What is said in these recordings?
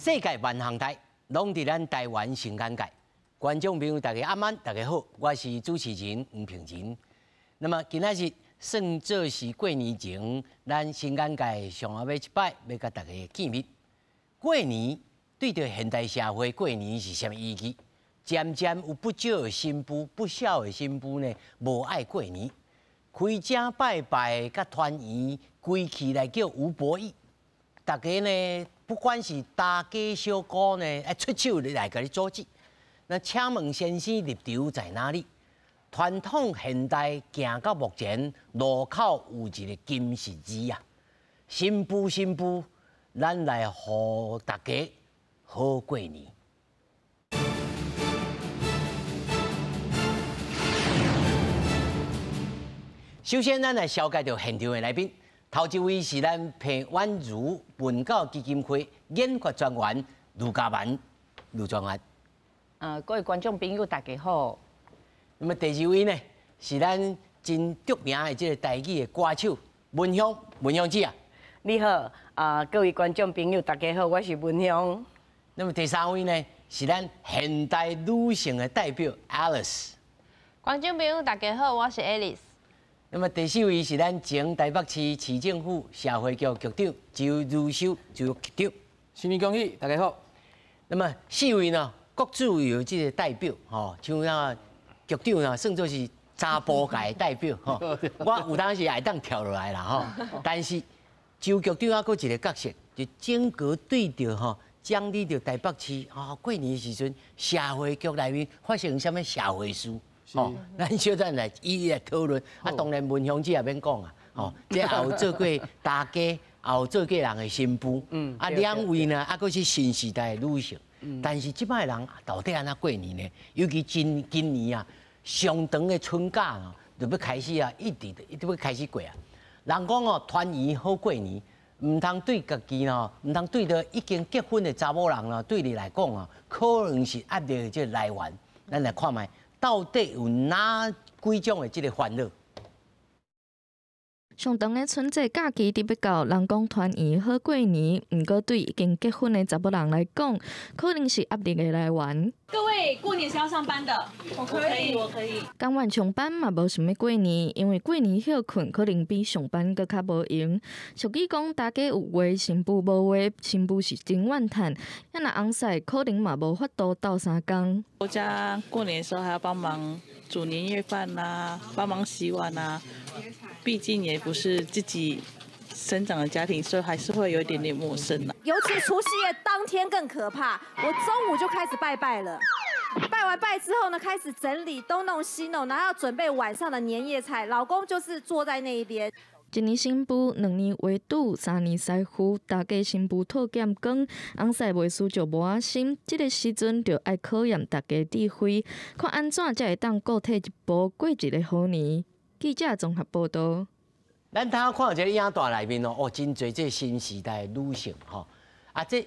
世界萬項代，攏佇咱台灣新眼界。觀眾朋友大家晚安，大家好，我是主持人吳平仁。那麼今仔日算做是過年前，咱新眼界上後尾一擺欲佮大家見面。過年對著現代社會，過年是啥物意義？漸漸有不少的新婦，不少的新婦呢，無愛過年，開遮拜拜佮團圓，規氣來叫吳柏毅。大家呢，不管是大家小姑呢，愛出手來共你阻止。那請問先生立場在哪裡？傳統現代行到目前，路口有一個金十字啊！新婦新婦，咱來予大家好過年。首先，咱來紹介著現場的來賓。頭一位是咱彭婉如文教基金會研發專員盧嘉曼盧專員。各位觀眾朋友，大家好。那麼第二位呢，是咱真著名的這個台語的歌手文香文香姊啊。你好，啊，各位觀眾朋友，大家好，我是文香。那麼第三位呢，是咱現代女性的代表 Alice。觀眾朋友，大家好，我是 Alice。那麼第四位是咱前台北市市政府社會局局長周如修周局長。新年恭喜，大家好。那麼四位呢，各自有這個代表，吼，像那局長呢，算做是查埔界的代表，吼。我有當時會當跳落來啦，吼。但是周局長猶閣一個角色，就整個對著吼，掌理著台北市，吼，過年時陣社會局內面發生啥物社會事。吼，咱小等來一一來討論。啊，當然文香姊也免講啊，吼，這也有做過大家，也有做過人的新婦。啊，兩位呢，猶閣是新時代的女性。但是這擺人到底按怎過年呢？尤其今今年啊，上長的春假啊，就欲開始啊，一直一直欲開始過啊。人講哦，團圓好過年，毋通對家己吼，毋通對著已經結婚的查某人啊，對你來講啊，可能是壓力的這個來源。咱來看覓。到底有哪幾種的這個煩惱？上長的春節假期佇欲到，人講團圓好過年，毋過對已經結婚的查某人來講，可能是壓力的來源。各位過年是要上班的，我可以，我可以。甘願上班嘛無想欲過年，因為過年歇睏可能比上班閣較無閒。俗語講，大家有話，新婦無話，新婦是真怨嘆。啊若翁婿可能嘛無法度鬥相共。我家過年的時候還要幫忙煮年夜飯啦，幫忙洗碗啦，畢竟也不是自己生長的家庭，所以還是會有一點點陌生啦。尤其除夕夜當天更可怕，我中午就開始拜拜了，拜完拜之後呢，開始整理東弄西弄，然後要準備晚上的年夜菜。老公就是坐在那一邊。一年新婦，兩年畫拄，三年師傅，大家新婦討減光，翁婿袂輸就無仔心。這個時陣就愛考驗大家智慧，看按怎才會當各退一步，過一個好年。記者綜合報道。咱頭看這個影帶內面哦，哦，真濟這新時代的女性吼，啊，這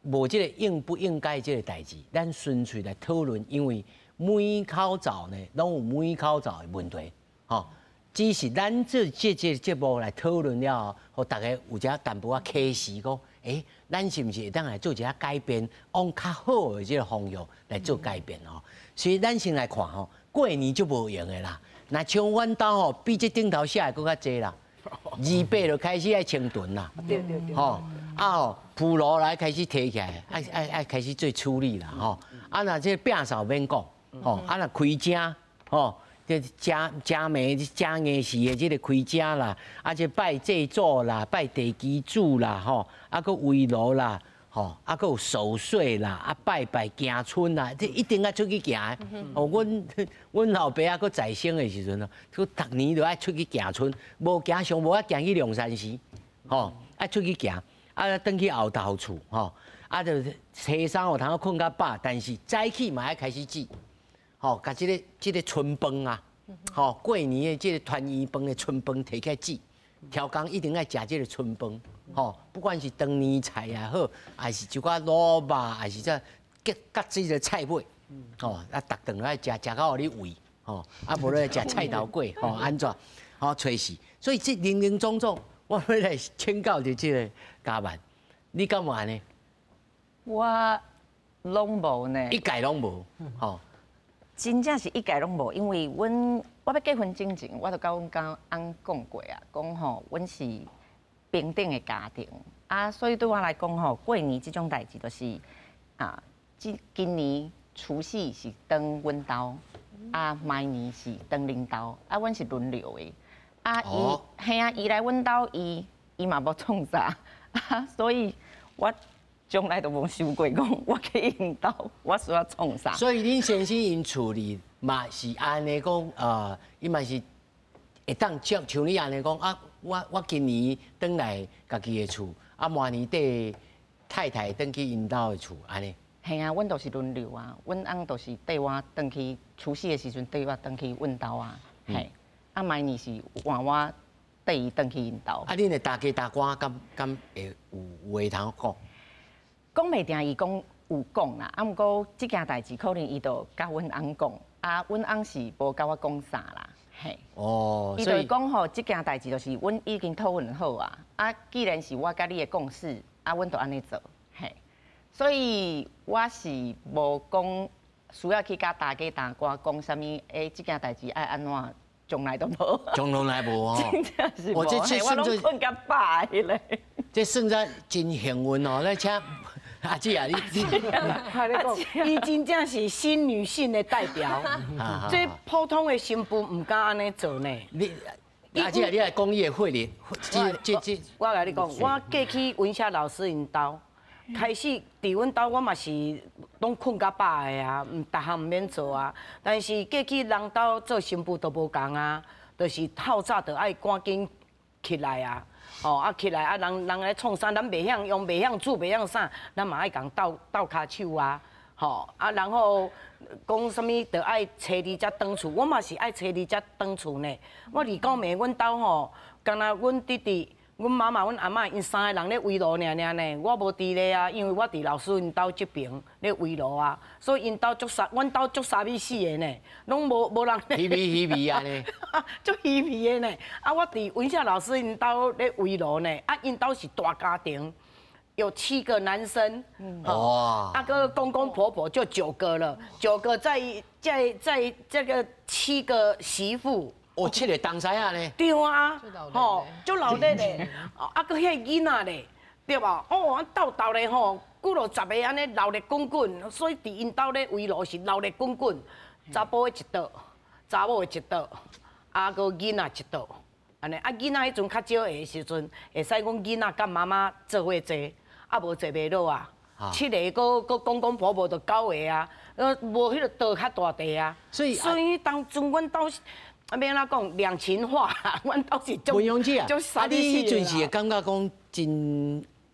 無這個應不應該這個代誌，咱純粹來討論，因為每口灶呢，攏有每口灶的問題，吼。只是咱做這這節目來討論了後，予大家有遮淡薄仔啟示，講，欸，咱是毋是會當來做一下改變，往較好的這個方向來做改變吼？所以咱先來看吼，過年就無閒的啦。若像阮兜吼，比這頂頭寫的閣較濟啦。二八就開始愛清囤啦，對對對，吼啊吼，菠蘿來開始提起來，愛愛愛開始做處理啦，吼。啊，若這個餅掃免講，吼，啊若開正，吼。這正正暝正硬時的這個開食啦，啊，這拜祭祖啦，拜地基主啦，吼，啊，閣圍爐啦，吼，啊，閣有守歲啦，啊，拜拜行春啦，這一定愛出去行的。哦，阮阮老爸猶閣在生的時陣咯，佢逐年都愛出去行春，無行上無愛行去龍山寺，吼，愛出去行，啊，轉去後頭厝，吼，啊，就初三有通睏較飽，但是早起嘛愛開始煮。吼，共這個這個春飯啊，吼，過年的這個團圓飯的春飯提起來煮，超工一定愛食這個春飯，吼，不管是長年菜也好，還是一寡滷肉，還是這各各這個菜尾，吼，啊，逐頓都愛食，食到予你胃，吼，啊，無咧食菜頭粿，吼，按怎，吼，炊事，所以這林林總總，我欲來請教著這個嘉曼，你感覺按呢？我攏無呢，一概攏無，吼。真正是一概攏無，因為阮我欲結婚之前，我就佮阮翁講過啊，講吼，阮是平等的家庭啊，所以對我來講吼，過年這種代誌就是啊，這今年除夕是轉阮兜，啊，明年是轉恁兜，啊，阮是輪流的，啊，伊嘿啊，伊來阮兜，伊伊嘛無創啥，啊，所以我從來都無想過講我去𪜶兜，我需要創啥。所以恁先生𪜶厝裡嘛是按呢講，伊嘛是會當像像你按呢講啊，我今年轉來家己的厝，啊，明年底太太轉去𪜶兜的厝，按呢。嘿啊，阮都是輪流啊，阮翁就是綴我轉去除夕的時陣，綴我轉去阮兜啊，嘿，啊，明年是換我綴伊轉去𪜶兜。啊，恁的大家大官敢敢會有話通講？講袂定，伊講有講啦，啊，毋過這件代誌可能伊就佮阮翁講，啊，阮翁是無佮我講啥啦，嘿。哦，伊就講吼，這件代誌就是阮已經討論好啊，啊，既然是我佮你的共識，啊，阮就按呢做，嘿。所以我是無講需要去佮大家大官講啥物，欸，這件代誌愛按怎，從來都無。從來無哦。真正是無，我攏睏較飽的咧。這算做真幸運哦，來請阿姊啊，你你，伊真正是新女性的代表，這普通的新婦毋敢按呢做呢。你阿姊啊，你來講你的慧玲，這這我共你講，我過去文夏老師𪜶兜，開始佇阮兜我嘛是攏睏較飽的啊，毋逐項毋免做啊。但是過去人兜做新婦都無仝啊，就是透早就愛趕緊起來啊。哦，啊起來啊，人人來創啥，咱袂曉用，袂曉煮，袂曉啥，咱嘛愛共鬥鬥跤手啊，吼啊，然後講啥物，就愛初二才轉厝，我嘛是愛初二才轉厝呢。我二九暝阮兜吼，敢若阮弟弟、阮媽媽、阮阿嬤𪜶三個人咧圍爐爾爾呢，我無佇咧啊，因為我佇老師𪜶兜這爿咧圍爐啊，所以𪜶兜足殺，阮兜足殺米死的呢，攏無無人。稀微稀微按呢。足稀微的呢，啊，我佇文夏老師𪜶兜咧圍爐呢，啊，𪜶兜是大家庭，有七個男生，哇，啊閣公公婆婆就九個了，九個在在在這個七個媳婦。哦，七個東西啊呢？對啊，吼，足鬧熱的，啊，閣遐囡仔咧，對無？哦，啊鬥鬥咧吼，幾落十個按呢鬧熱滾滾，所以佇𪜶兜咧圍爐是鬧熱滾滾，查埔的一桌，查某的一桌，啊，閣囡仔一桌，按呢，啊，囡仔彼陣較少的時陣，會使講囡仔佮媽媽做伙坐，啊，無坐袂落啊。七個，閣閣公公婆婆就九個啊，無彼個桌較大塊啊。所以所以當陣阮兜。啊，欲按怎講兩情話，阮兜是足文陽姐啊，啊，你彼陣是會感覺講真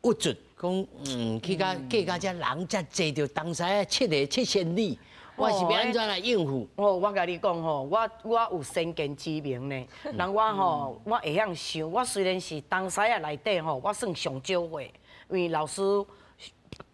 鬱卒，講去甲嫁到遮人遮濟，著東西啊七个七仙女，我是欲按怎來應付？哦，我共你講吼，我我有先見之明呢。人我吼，我會曉想，我雖然是東西啊內底吼，我算上少歲，因為老師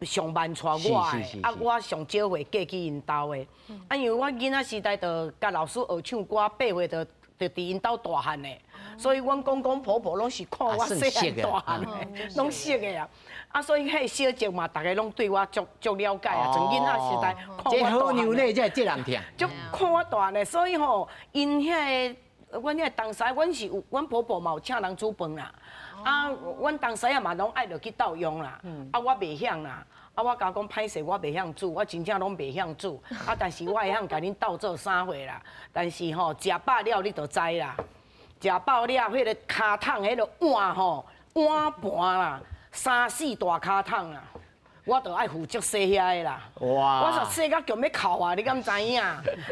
上慢帶我的，啊，我上少歲嫁去𪜶兜的。啊，因為我囡仔時代就佮老師學唱歌，八歲就就佇𪜶兜大漢的，所以阮公公婆婆攏是看我細漢大漢的，攏識的啊。啊，所以彼個小叔嘛，逐个攏對我足足了解啊。從囡仔時代看我大漢。這好牛奶，這這人疼。足看我大漢的，所以吼，𪜶遐个，阮遐個東西，阮是有，阮婆婆嘛有請人煮飯啦。啊，阮東西仔嘛攏愛落去鬥用啦。啊，我袂曉啦。啊，我共講歹勢，我袂曉煮，我真正攏袂曉煮。啊，但是我會曉共恁鬥做啥貨啦。但是吼，食飽了你就知啦。食飽了，彼個跤桶，彼个碗吼，碗盤啦，三四大跤桶啦，我就愛負責洗遐个啦。哇！我煞洗甲強欲哭啊！你敢知影？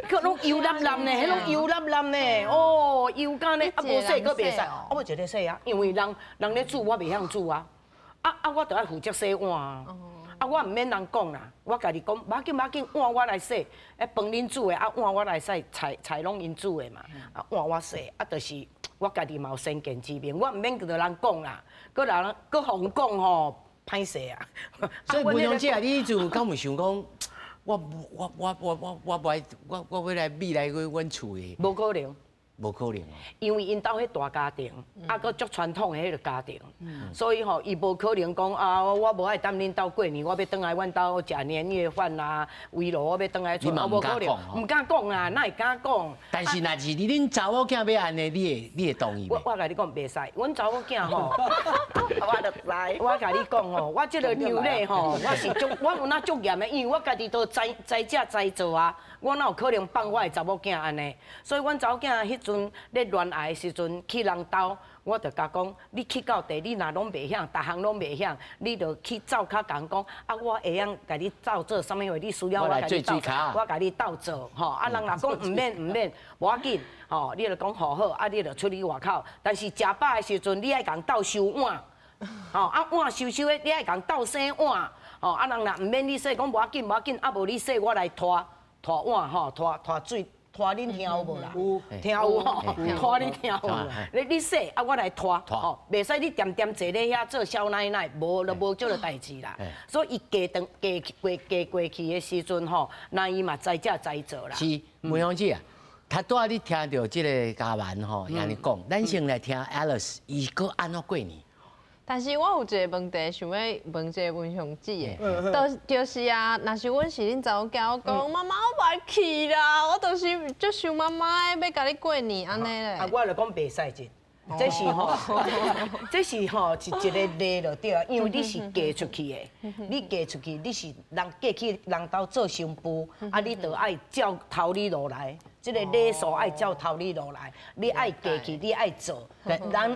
閣攏油淋淋呢，彼攏油淋淋呢，哦，油甲呢，啊無洗閣袂使，啊無一个洗啊，因為人人咧煮，我袂曉煮啊。啊啊，我就愛負責洗碗啊。啊，我毋免人講啦，我家己講，無要緊無要緊，碗我來洗。欸，飯恁煮的，啊碗我來洗，菜菜攏𪜶煮的嘛，啊碗我洗，啊就是我家己嘛有先見之明，我毋免佮人講啦，閣人閣予人講吼，歹勢啊。所以文陽姐啊，你彼陣敢有想講，我我我我我我無愛，我我欲來未來去阮厝的？無可能。無可能哦。因為𪜶兜彼大家庭，啊，閣足傳統的彼个家庭，所以吼，伊無可能講啊，我無愛踮恁兜過年，我欲轉來阮兜食年夜飯啊，圍爐我欲轉來厝，無可能，毋敢講啊，哪會敢講？但是若是你恁查某囝欲按呢，你會同意？我共你講袂使，阮查某囝吼，我就知。我共你講吼，我這个量禮吼，我是足，我有哪足嚴的，因為我家己都知知食知做啊，我哪有可能放我的查某囝按呢？所以阮查某囝彼陣咧戀愛的時陣去人兜，我就共講，你去到地，你若攏袂曉，逐項攏袂曉，你就去走較共講，啊，我會曉共你鬥做啥物貨，你需要我共你鬥，我共你鬥做，吼，啊，人若講毋免毋免，無要緊，吼，你就講好好，啊，你就出去外口，但是食飽的時陣，你愛共鬥收碗，吼，啊碗收收的，你愛共鬥洗碗，吼，啊人若毋免你洗，講無要緊無要緊，啊無你洗，我來拖拖碗，吼，拖拖水。拖恁聽有無啦？聽有吼，拖恁聽有無？你洗啊，我來拖，吼，袂使你恬恬坐咧遐做少奶奶，無就無這个代誌啦。所以伊嫁轉嫁過嫁過去的時陣吼，那伊嘛知食知做啦。是，梅香姐啊，頭拄仔你聽著這个嘉萬吼，按呢講，咱先來聽 Alice，伊閣按怎過年？但是我有一个問題想欲問這个文雄姊的，就是啊，若是阮是恁查某囝，我講媽媽我無愛去啦，我就是足想媽媽的，欲共你過年按呢咧。啊，我就講袂使這，這是吼，這是吼是一个禮就對啊，因為你是嫁出去的，你嫁出去，你是人嫁去人兜做新婦，啊，你就愛照頭禮落來。這个禮數愛照頭禮落來，你愛嫁去，你愛做，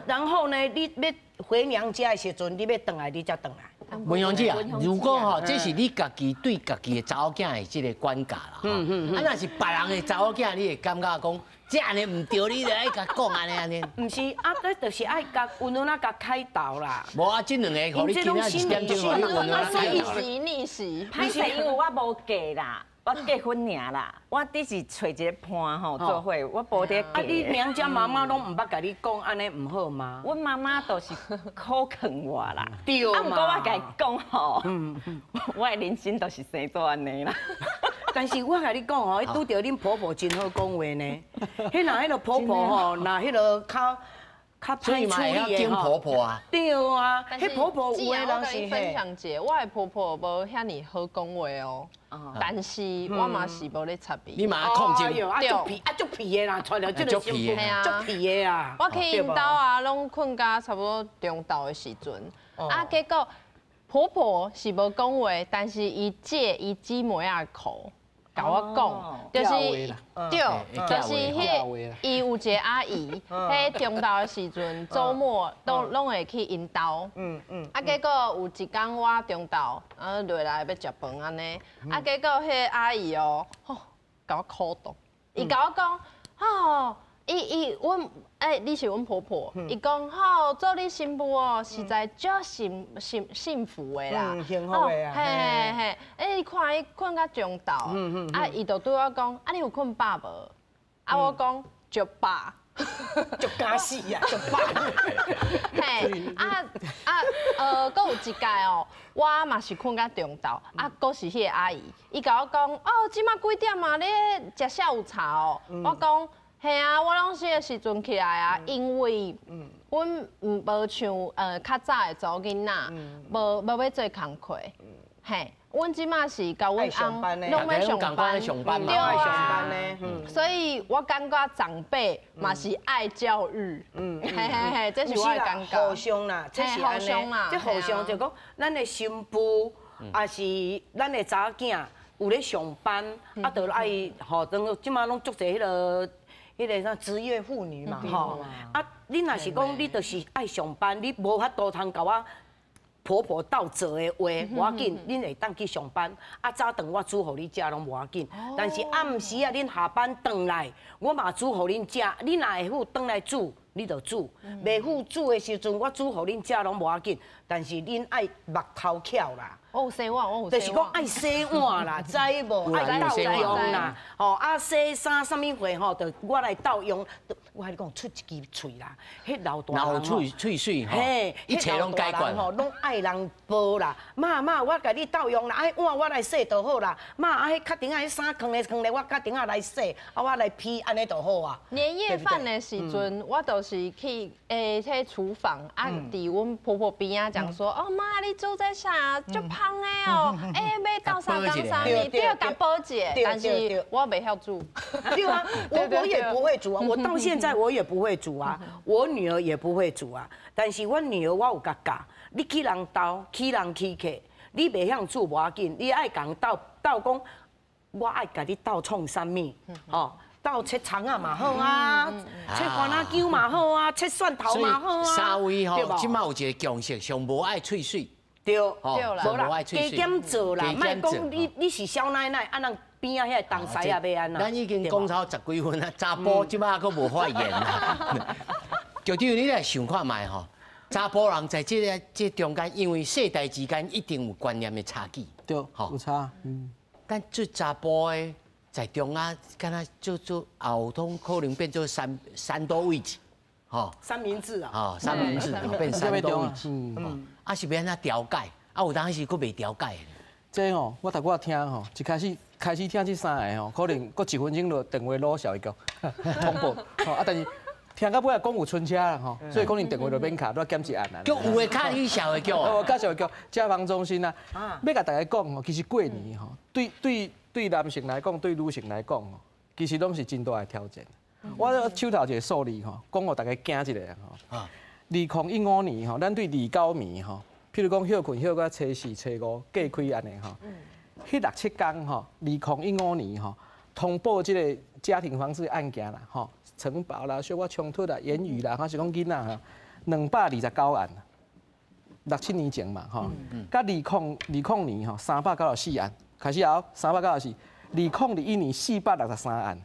然後呢，你欲回娘家的時陣，你欲轉來，你才轉來。文雄姊啊，如果吼，這是你家己對家己的查某囝的這个管教啦，啊，若是別人的查某囝，你會感覺講，這按呢毋對，你就愛共講按呢按呢。毋是啊，這就是愛共溫溫仔共開導啦。無啊，這兩个，予你今仔一點鐘，予你溫溫仔開導。逆襲，歹勢，因為我無嫁啦。我結婚爾啦，我只是揣一个伴吼做伙，我無佇嫁。啊，你娘家媽媽攏毋捌共你講按呢毋好嗎？阮媽媽都是苦勸我啦，對嘛。啊，毋過我共伊講吼，我的人生就是生做按呢啦。但是我共你講吼，彼拄著恁婆婆真好講話呢。彼若彼个婆婆吼，若彼个較較歹處理的婆婆啊。對啊，彼婆婆有的人是。我分享一下，我的婆婆無遐爾好講話哦。但是我嘛是無咧插伊。你嘛控制？啊，足皮啊，足皮的啦，娶著這个媳婦，足皮的啊。我去𪜶兜啊，攏睏到差不多中晝的時陣，啊，結果婆婆是無講話，但是伊借伊姊妹仔的口。共我講，就是對，就是彼伊有一个阿姨，彼中晝的時陣，週末都攏會去𪜶兜。啊，結果有一工我中晝啊落來欲食飯按呢，啊，結果彼个阿姨哦，吼，共我苦毒，伊共我講，吼，伊伊阮欸，你是阮婆婆，伊講吼，做你新婦哦，實在足幸幸幸福的啦，幸福的啊，嘿嘿嘿，欸，你看伊睏到中晝，啊，伊就對我講，啊，你有睏飽無？啊，我講足飽，足敢死啊，足飽。嘿，啊啊，閣有一屆哦，我嘛是睏到中晝，啊，閣是彼个阿姨，伊共我講，哦，這馬幾點啊？你食下午茶哦？我講。嘿啊，我攏是彼个時陣起來啊，因為阮毋無像較早的查某囡仔，無無欲做工課。嘿，阮這馬是共阮翁攏欲上班，對啊，所以我感覺長輩嘛是愛教育，嘿嘿嘿，這是我的感覺。互相啦，這是按呢，這互相就講，咱的新婦抑是咱的查某囝有咧上班，啊，就愛吼，當這馬攏足濟彼个。彼个啥職業婦女嘛，吼啊！你若是講你就是愛上班，你無法度通共我婆婆鬥做的話，無要緊，恁會當去上班。啊，早頓我煮予你食攏無要緊。但是暗時啊，恁下班轉來，我嘛煮予恁食。你若會赴轉來煮，你就煮，袂赴煮的时阵，我煮予恁食拢无要紧，但是恁爱目头巧啦。我有洗碗，我有。就是讲爱洗碗啦，知无？爱斗用啦，吼啊洗衫啥物货吼，就我来斗用。我共你讲，出一支喙啦，彼老大人吼，喙水吼，一切拢解决吼，拢爱人报啦。妈妈，我共你斗用啦，啊，碗我来洗就好啦。妈，啊，彼较顶仔彼衫囥咧囥咧，我较顶仔来洗，啊，我来披，按呢就好啊。年夜饭的时阵，我就是去彼厨房啊，伫阮婆婆边仔讲说，哦妈，你煮这啥？足芳的哦，欲斗相共啥物？对，共报一下，但是我袂晓煮。对啊，我也不会煮啊，我到现在我也不会煮啊，我女儿也不会煮啊。但是我女儿我有共教，你去人兜，去人去客，你袂晓煮无要紧，你爱共斗斗讲，我爱共你斗创啥物，吼。斗切葱仔嘛好啊，切番仔姜嘛好啊，切蒜头嘛好啊。三位吼，这马有一个共识，上无爱喙水。对，对啦，加减做啦，莫讲你是少奶奶，啊人边仔遐东西也欲按怎。咱已经讲超十几分啊，查埔这马阁无发言啦。局长，你来想看觅吼，查埔人在这个这中间，因为世代之间一定有观念的差距。对，有差。嗯。但做查埔的在中间，敢若做做后通可能变做三多位置，吼。三明治啊。哦，三明治变三多位置。嗯。啊，是欲按怎调解？啊，有当时阁袂调解。这吼，我头拄仔听吼，一开始开始听这三个吼，可能阁一分钟就电话攞社会局通报，吼啊，但是听到尾仔讲有春车啦吼，所以可能电话就免敲，都减一案啦。叫有的敲去社会局，哦，敲社会局家防中心啊。欲共大家讲吼，其实过年吼，对对对男性来讲，对女性来讲吼，其实拢是真大的挑战。我手头一个数字吼，讲予大家惊一下吼。2015年吼，咱对29暝吼，譬如讲歇睏歇到初四、初五隔开按呢吼，彼六七工吼，2015年吼，通报这个家庭方式案件啦吼，城堡啦、小可冲突啦、言语啦，还是讲囡仔吼，229案，六七年前嘛吼，佮2020年吼，394案，开始后394，2021年463案，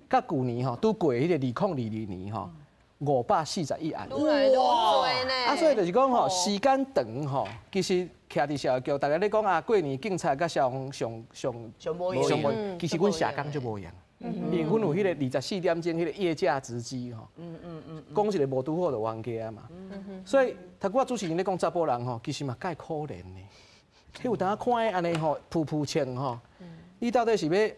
佮旧年吼，拄过彼个2022年吼。541案，哇！啊，所以就是讲吼，时间长吼，其实徛伫社会局，大家咧讲啊，过年警察佮消防上上上无闲，其实阮社工就无闲，因为阮有彼个24点钟彼个夜驾值机吼，讲一个无拄好就冤家啊嘛，所以头拄仔主持人咧讲查埔人吼，其实嘛介可怜呢，彼有当看伊按呢吼，噗噗穿吼，你到底是欲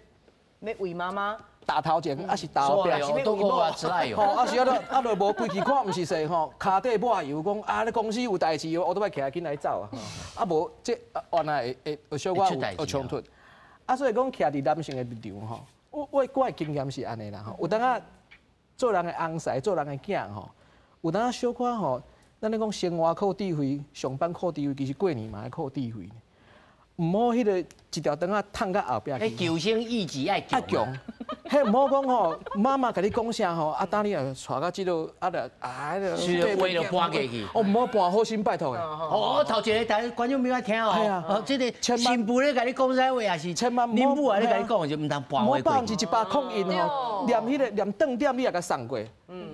欲为妈妈？打头前，还是打后壁？都够啊，之爱吼，啊是啊，啊，就无规气看，毋是说吼，跤底抹油，讲啊，你公司有代志，我都欲起来紧来走啊。啊无，这原来会会小可有冲突。啊，所以讲徛伫男性的立场吼，我的经验是按呢啦吼。有当仔做人的翁婿，做人的囝吼，有当仔小可吼，咱咧讲生活靠智慧，上班靠智慧，其实过年嘛爱靠智慧。毋好彼个一条肠仔迵到后壁去。求生意志爱强。彼毋好讲吼，妈妈共你讲啥吼，啊，等你若娶到这个，啊，就啊，个话就搬过去。哦，毋好搬，好心拜托的。哦，头一个，大家观众朋友听哦。哦，这个新妇咧共你讲啥话也是千万，恁母仔咧共你讲就毋通搬话过。100%吼，连彼个连顿点你也共送过，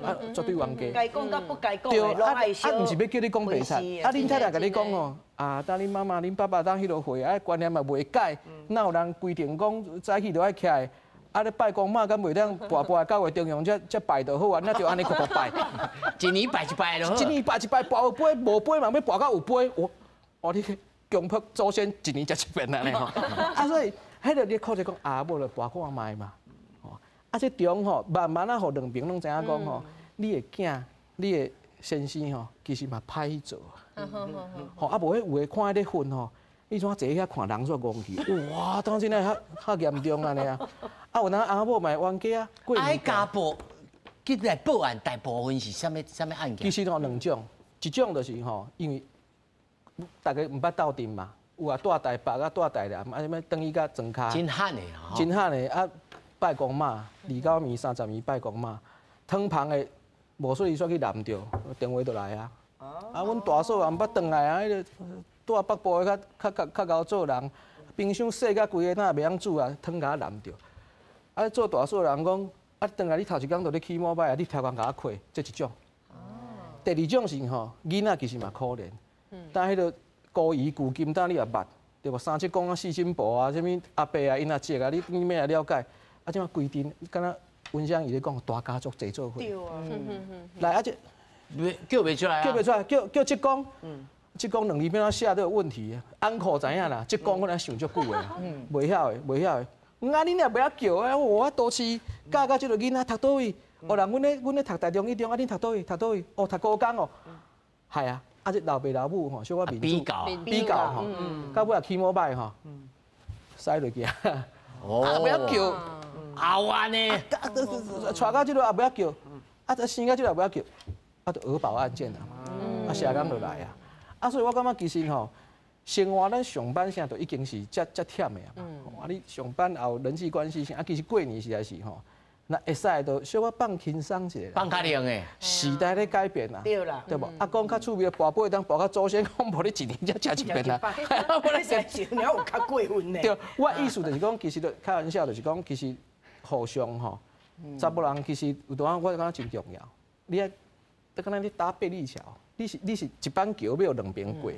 啊，绝对冤家。该讲佮不该讲的，啊，毋是欲叫你讲白贼，啊，恁太太共你讲吼。啊，当恁妈妈、恁爸爸当彼落岁，啊，观念嘛袂改，哪有人规定讲早起就爱起来？啊，咧拜公妈敢袂当跋跋九月重阳才拜就好啊？那就按呢苦苦拜，一年拜一摆就好。一年拜一摆，跋有杯无杯嘛，欲跋到有杯，我哦你强迫祖先一年才一遍按呢吼。啊，所以彼个你考虑讲啊，无就跋看觅嘛。吼，啊，这中吼，慢慢啊，予两边拢知影讲吼，你的囝、你的先生吼，其实嘛歹做。吼，啊无彼有的看彼咧训吼，你怎坐遐看人煞戆去？哇，当真的较较严重按呢啊！啊，有当翁仔某嘛会冤家啊。啊，家暴，去来报案，大部分是啥物啥物案件？其实吼两种，一种就是吼，因为大家毋捌斗阵嘛，有啊蹛台北啊蹛台南，啊啥物转去甲庄跤。真罕的吼。真罕的啊！拜公妈，29暝、30暝拜公妈，汤房的无说伊煞去拦著，电话就来啊。啊，阮大嫂也毋捌转来啊，彼个蹛北部的较较较较𠢕做人，冰箱细甲规个哪会袂晓煮啊，汤共我拦著。啊，做大嫂的人讲，啊，转来你头一工就咧起摩摆啊，你超工共我开，这一种。第二種是吼，囡仔其實嘛可憐，但彼个孤兒孤金，當你也捌，對無？三七公啊、四珍婆啊，啥物阿伯啊，𪜶阿叔啊，你欲來了解？啊，這馬規陣，敢若文香伊咧講，大家族濟做伙。對啊。來啊，這叫袂出來，叫袂出來，叫叔公，叔公兩字欲按怎寫都有問題啊。uncle 知影啦，叔公可能想足久的，袂曉的，袂曉的。啊，恁也袂曉叫啊！我都市教到這个囡仔讀佗位？哦，人阮咧讀台中一中，啊，恁讀佗位？讀佗位？哦，讀高工哦。係啊，啊，這老爸老母吼，小可民主比較比較吼，到尾也起摩擺吼，使落去啊。哦，啊，袂曉叫，后按呢？帶到這个也袂曉叫，啊，生到這個也袂曉叫，啊，就兒保案件啊，啊，社工就來啊。啊，所以我感覺其實吼，生活咱上班啥都已經是遮遮忝的啊嘛。啊，你上班也有人際關係啥，啊，其實過年實在是吼，那會使就小可放輕鬆一下。放較涼的。時代咧改變啊。對啦。對無？啊，講較趣味，跋杯當跋到祖先，講無你一年才食一遍啊。我咧食一年有較過分呢。對，我意思就是講，其實就開玩笑，就是講，其實互相吼，查埔人其實有當我感覺真重要。你愛，就敢若你搭百里橋，你是一板橋欲予兩邊過。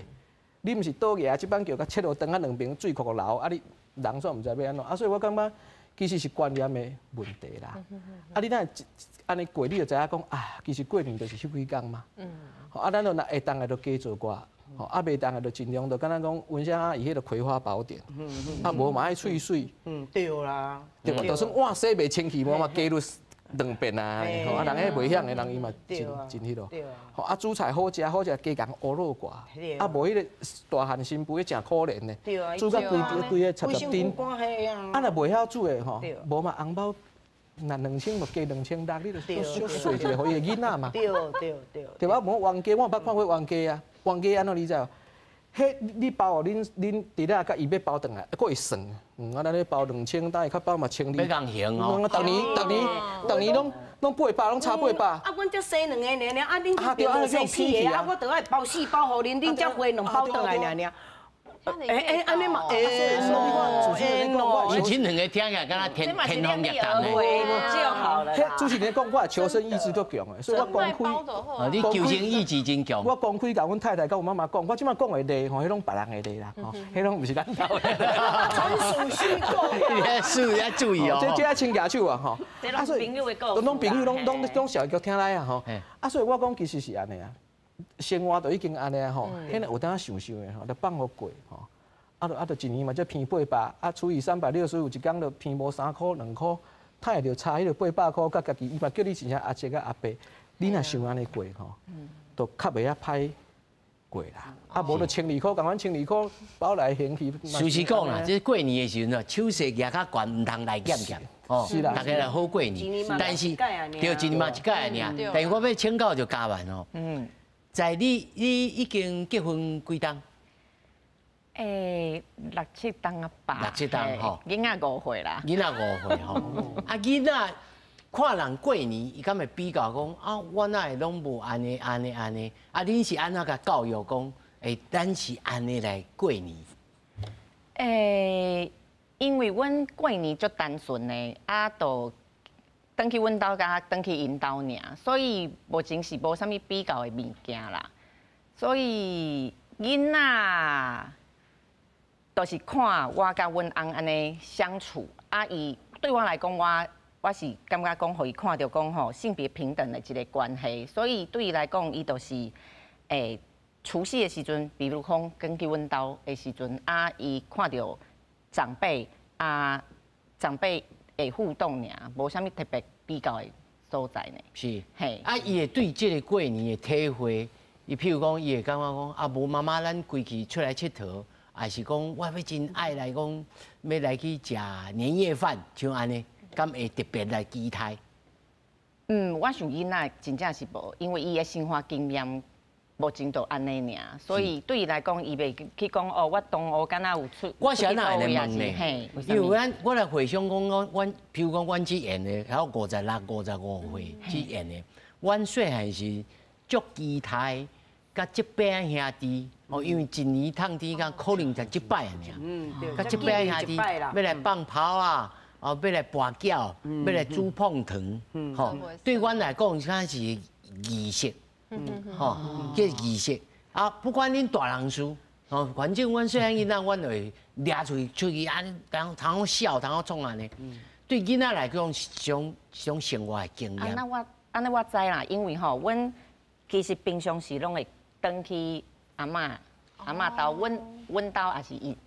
你毋是倒蜈這板橋共切落長啊，兩邊水庫庫流，啊你人煞毋知欲按怎，啊所以我感覺其實是觀念的問題啦。啊你若按呢過，你就知影講啊，其實過年就是彼幾工嘛。啊咱就若會當的就加做寡，吼啊袂當的就盡量就敢若講溫香阿姨彼个葵花寶典，啊無嘛愛喙水。嗯，對啦。對無？就算碗洗袂清氣，無嘛加入兩遍啊，吼啊人彼袂曉的人伊嘛真真彼囉，吼啊煮菜好食好食，加共烏魯掛，啊無彼个大漢新婦彼誠可憐的，煮甲規規个插插釘，啊若袂曉煮的吼，無嘛紅包若2000就加2600，你就小細一个予伊的囡仔嘛，對對對，對吧？無冤家，我捌看過冤家啊，冤家按怎你知無？彼你包予恁恁弟仔佮伊欲包轉來，閣會算，啊，咱咧包2000，等伊較包嘛1200。欲共還哦。逐年逐年逐年攏攏800，攏差800。啊，阮才生兩個爾爾，啊，恁這邊生四个，啊，我著愛包四包予恁，恁才回兩包轉來爾爾。欸欸，按呢嘛，欸喏，你這兩个聽起來敢若天天方夜譚的。就好了。主持人講，我求生意志足強的，所以我公開。哦，你求生意志真強。我公開共阮太太、佮阮媽媽講，我這擺講的例吼，彼攏別人的例啦，吼，彼攏毋是咱兜的。純屬虛構。是要注意哦。這愛清舉手啊，吼。這攏朋友的故事。攏朋友，攏攏攏小叫聽來啊，吼。啊，所以我講其實是按呢啊，生活就已經按呢啊，吼。彼個有當想想的吼，就放予過吼。啊，就啊，就一年嘛，才鼻800，啊，除以365，一工就鼻無3箍2箍，趁會著差彼个800箍，佮家己伊嘛叫你真正阿叔佮阿伯，你若想按呢過吼，就較袂遐歹過啦。啊，無就12箍，共款12箍包來還去。事實講啦，這過年的時陣啊，手勢舉較懸，毋通來減減，哦，大家來好過年。但是，對，一年嘛一擺爾。但是我欲請教就嘉萬哦，在你已經結婚幾冬？欸，6、7冬啊吧。6、7冬吼。囡仔5歲啦。囡仔5歲吼。啊，囡仔看人過年，伊敢會比較講啊？我哪會攏無按呢按呢按呢？啊，恁是按怎共教育講？欸，咱是按呢來過年。欸，因為阮過年足單純的，啊，就轉去阮兜佮轉去𪜶兜爾，所以目前是無啥物比較的物件啦。所以囡仔。就是看我佮阮翁按呢相處，啊，伊對我來講，我是感覺講，予伊看著講吼性別平等的一個關係，所以對伊來講，伊就是欸除夕的時陣，比如講轉去阮兜的時陣，啊，伊看著長輩啊，長輩會互動爾，無啥物特別比較的所在呢。是，嘿，啊，伊會對這個過年的體會，伊譬如講，伊會感覺講，啊，無媽媽，咱規氣出來𨑨迌。還是講我欲真愛來講，欲來去食年夜飯，像按呢，敢會特別來期待？嗯，我想囡仔真正是無，因為伊的生活經驗無程度按呢爾，所以對伊來講，伊袂去講哦，我同學敢若有出。我是按怎會來問呢？因為阮我來回想講，阮譬如講，阮這緣的，還有56、55歲這緣的，阮細漢時足期待。佮這邊兄弟，哦，因為一年趁天敢可能才一擺爾，佮這邊兄弟欲來放炮啊，哦，欲來跋筊，欲來煮椪糖，吼，對阮來講，敢是儀式，吼，這個儀式啊，不管恁大人事，吼，反正阮細漢囡仔，阮會掠出去出去，按當通好笑，通好創按呢。對囡仔來講是一種一種生活的經驗。啊，那我按呢我知啦，因為吼，阮其實平常時攏會轉去阿嬤阿嬤兜，阮阮兜也是伊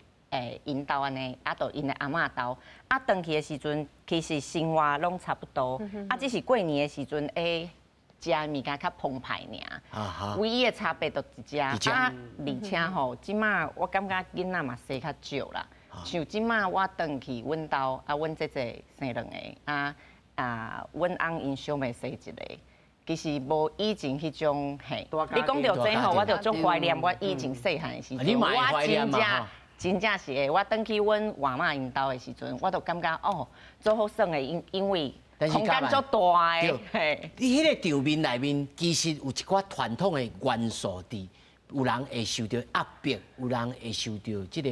𪜶兜按呢，啊，就𪜶的阿嬤兜，啊，轉去的時陣，其實生活攏差不多，啊，只是過年的時陣，食的物件較澎湃爾，唯一的差別就佇遮，啊，而且吼，這馬我感覺囡仔嘛生較少啦，像這馬我轉去阮兜，啊，阮姐姐生兩个，啊啊，阮翁𪜶小妹生一个。其實無以前彼種嘿，你講著這吼，我就足懷念我以前細漢的時陣，我真正真正是會，我轉去阮外媽𪜶兜的時陣，我就感覺哦，足好耍的，因因為空間足大的。嘿，你彼个場面內面其實有一寡傳統的元素佇，有人會受著壓迫，有人會受著這個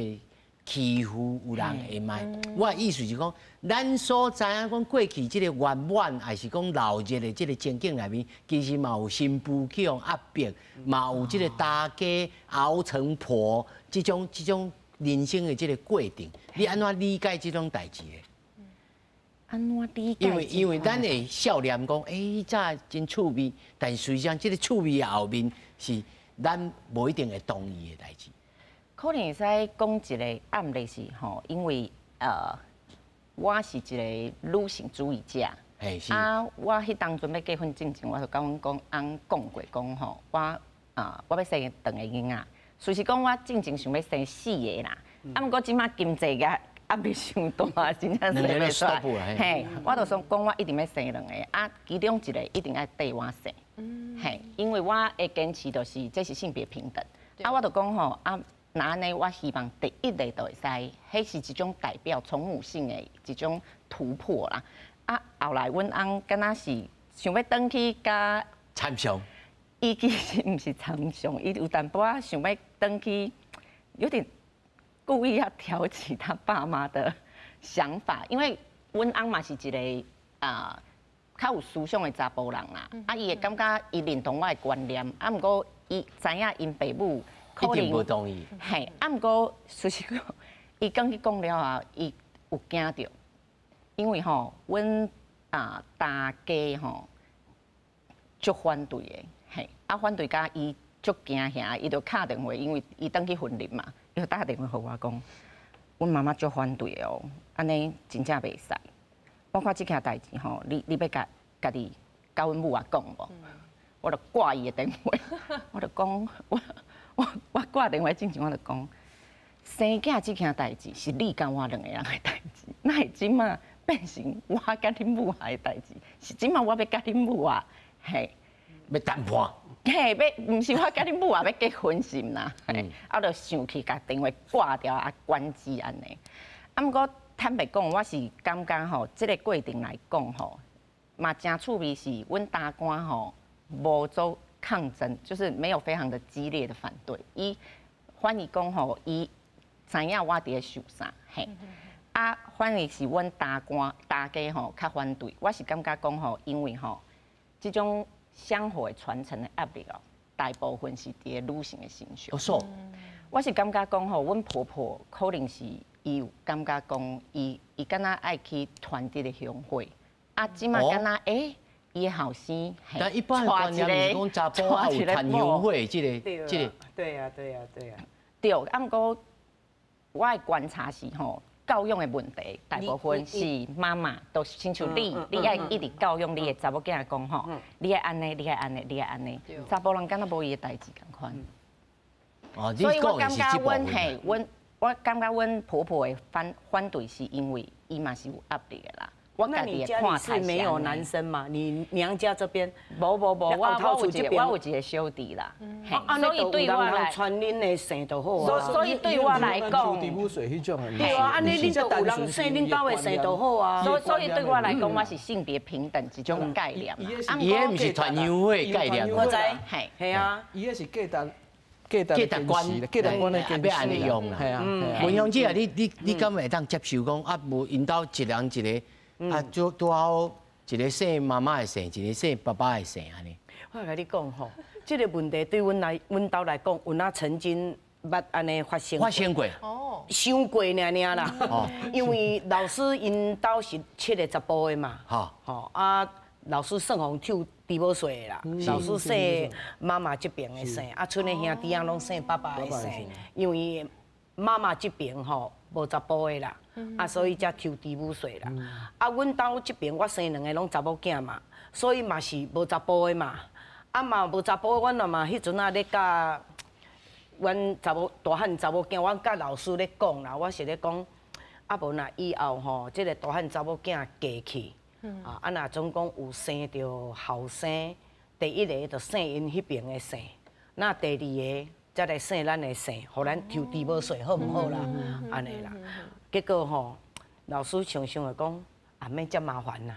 欺負，有人會賣。我的意思是講，咱所知影講過去這個圓滿，還是講鬧熱的這個情景內面，其實嘛有新婦去予壓迫，嘛有這個大家熬成婆這種這種人生的這個過程。你按怎理解這種代誌的？按怎理解？因為因為咱會笑臉講，欸，這真趣味，但實際上這個趣味的後面是咱無一定會同意的代誌。可能會使講一個案例是吼，因為我是一個女性主義者。啊，我彼當陣欲結婚進前，我就佮阮講翁講過講吼，我啊我欲生兩个囡仔。事實講，我進前想欲生四个啦，啊，毋過這馬經濟壓壓力傷大，真正生袂出來。嘿，我就想講，我一定欲生兩个，啊，其中一個一定愛綴我生。嘿，因為我的堅持就是這是性別平等。啊，我就講吼，啊，若按呢，我希望第一个就會使，彼是一種代表從母性的一種突破啦。啊，後來阮翁敢若是想欲轉去佮參詳，伊其實毋是參詳，伊有淡薄仔想欲轉去，有點故意要挑起他爸媽的想法，因為阮翁嘛是一個啊較有思想的查埔人啦，啊，伊會感覺伊認同我的觀念，啊，毋過伊知影𪜶爸母可能一定無同意，嘿，啊，毋過事實講，伊講去講了後，伊有驚著。因為吼，阮啊大家吼足反對的，嘿，啊反對甲伊足驚嚇，伊就敲電話，因為伊轉去雲林嘛，伊就打電話予我講，阮媽媽足反對的哦，按呢真正袂使。我看這件代誌吼，你你欲共家己佮阮母仔講無？我就掛伊的電話，我就講，我我我掛電話之前我就講，生囝這件代誌是你佮我兩个人的代誌，哪會這馬變成我佮恁母仔的代誌？是這馬我欲佮恁母仔，嘿，欲談判，嘿，欲毋是我佮恁母仔欲結婚是毋啦？嘿，啊，就生氣，共電話掛掉啊，關機按呢。啊，毋過坦白講，我是感覺吼，這個過程來講吼，嘛誠趣味是，阮大官吼無做抗爭，就是沒有非常的激烈的反對。伊反而講吼，伊知影我佇咧想啥，嘿。啊，反而是阮大官大家吼較反對，我是感覺講吼，因為吼這種香火的傳承的壓力哦，大部分是佇咧女性的身上。我是感覺講吼，阮婆婆可能是伊有感覺講，伊伊敢若愛去傳這個香火，啊，這馬敢若欸，伊的後生。但一般的觀念是講查埔仔有傳香火，這個這個。對啊對啊對啊。對，啊，毋過我的觀察是吼。教養的問題，大部分是媽媽，都親像你，你愛一直教養你的查某囝講吼，你愛按呢，你愛按呢，你愛按呢，查埔人敢若無伊的代誌仝款。所以我感覺阮嘿，阮我感覺阮婆婆的反反對是因為伊嘛是有壓力的啦。我那你家裡是沒有男生嘛？你娘家這邊？無無無，我我有一個我有一個小弟啦。所以對我來，傳恁的姓就好啊。所以對我來講，對啊，按呢恁就有人姓恁兜的姓就好啊。所所以對我來講，我是性別平等這種概念。伊彼毋是傳香火概念。我知，係係啊。伊彼是價值。價值觀，價值觀的堅持，欲按呢用啦。文香姐啊，你你你敢會當接受講啊？無𪜶兜一人一个，啊，拄拄好一个姓媽媽的姓，一个姓爸爸的姓按呢？我共你講吼，這個問題對阮來阮兜來講，有哪曾經捌按呢發生發生過？哦，傷過爾爾啦。哦，因為老師𪜶兜是七个查埔的嘛。吼啊，老師算予抽豬母稅的啦。老師姓媽媽這邊的姓，啊，賰的兄弟仔攏姓爸爸的姓，因為媽媽這邊吼無查埔的啦，啊，所以才抽豬母稅啦。啊，阮兜這邊我生兩个攏查某囝嘛，所以嘛是無查埔的嘛。啊嘛無查埔，阮嘛彼陣仔咧佮阮查某大漢查某囝，阮佮老師咧講啦，我是咧講，啊無若以後吼，這個大漢查某囝嫁去，啊啊若總講有生著後生，第一个就姓𪜶彼邊的姓，那第二个才來姓咱的姓，予咱抽豬母稅好毋好啦？按呢啦，結果吼，老師想想就講，啊免遮麻煩啦。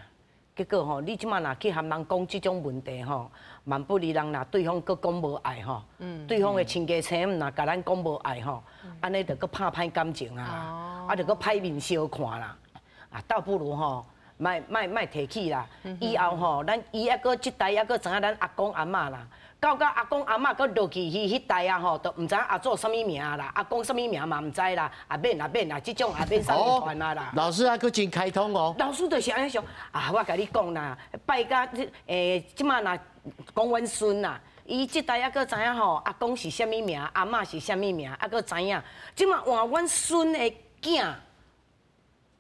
結果吼，你這馬若去含人講這種問題吼，萬不離人若對方閣講無愛吼，對方的親家親若共咱講無愛吼，按呢就閣拍歹感情啊，啊就閣歹面相看啦，啊倒不如吼，莫莫莫提起啦，以後吼，咱伊猶閣這代猶閣知影咱阿公阿嬤啦。到到阿公阿嬤閣落去彼彼代啊吼，都毋知影阿祖啥物名啦，阿公啥物名嘛毋知啦，啊免啦免啦，這種也免啥物傳啊啦。老師還閣真開通哦。老師就是按呢想啊，我共你講啦，拜甲這馬若講阮孫啦，伊這代猶閣知影吼，阿公是啥物名，阿嬤是啥物名，猶閣知影。這馬換阮孫的囝，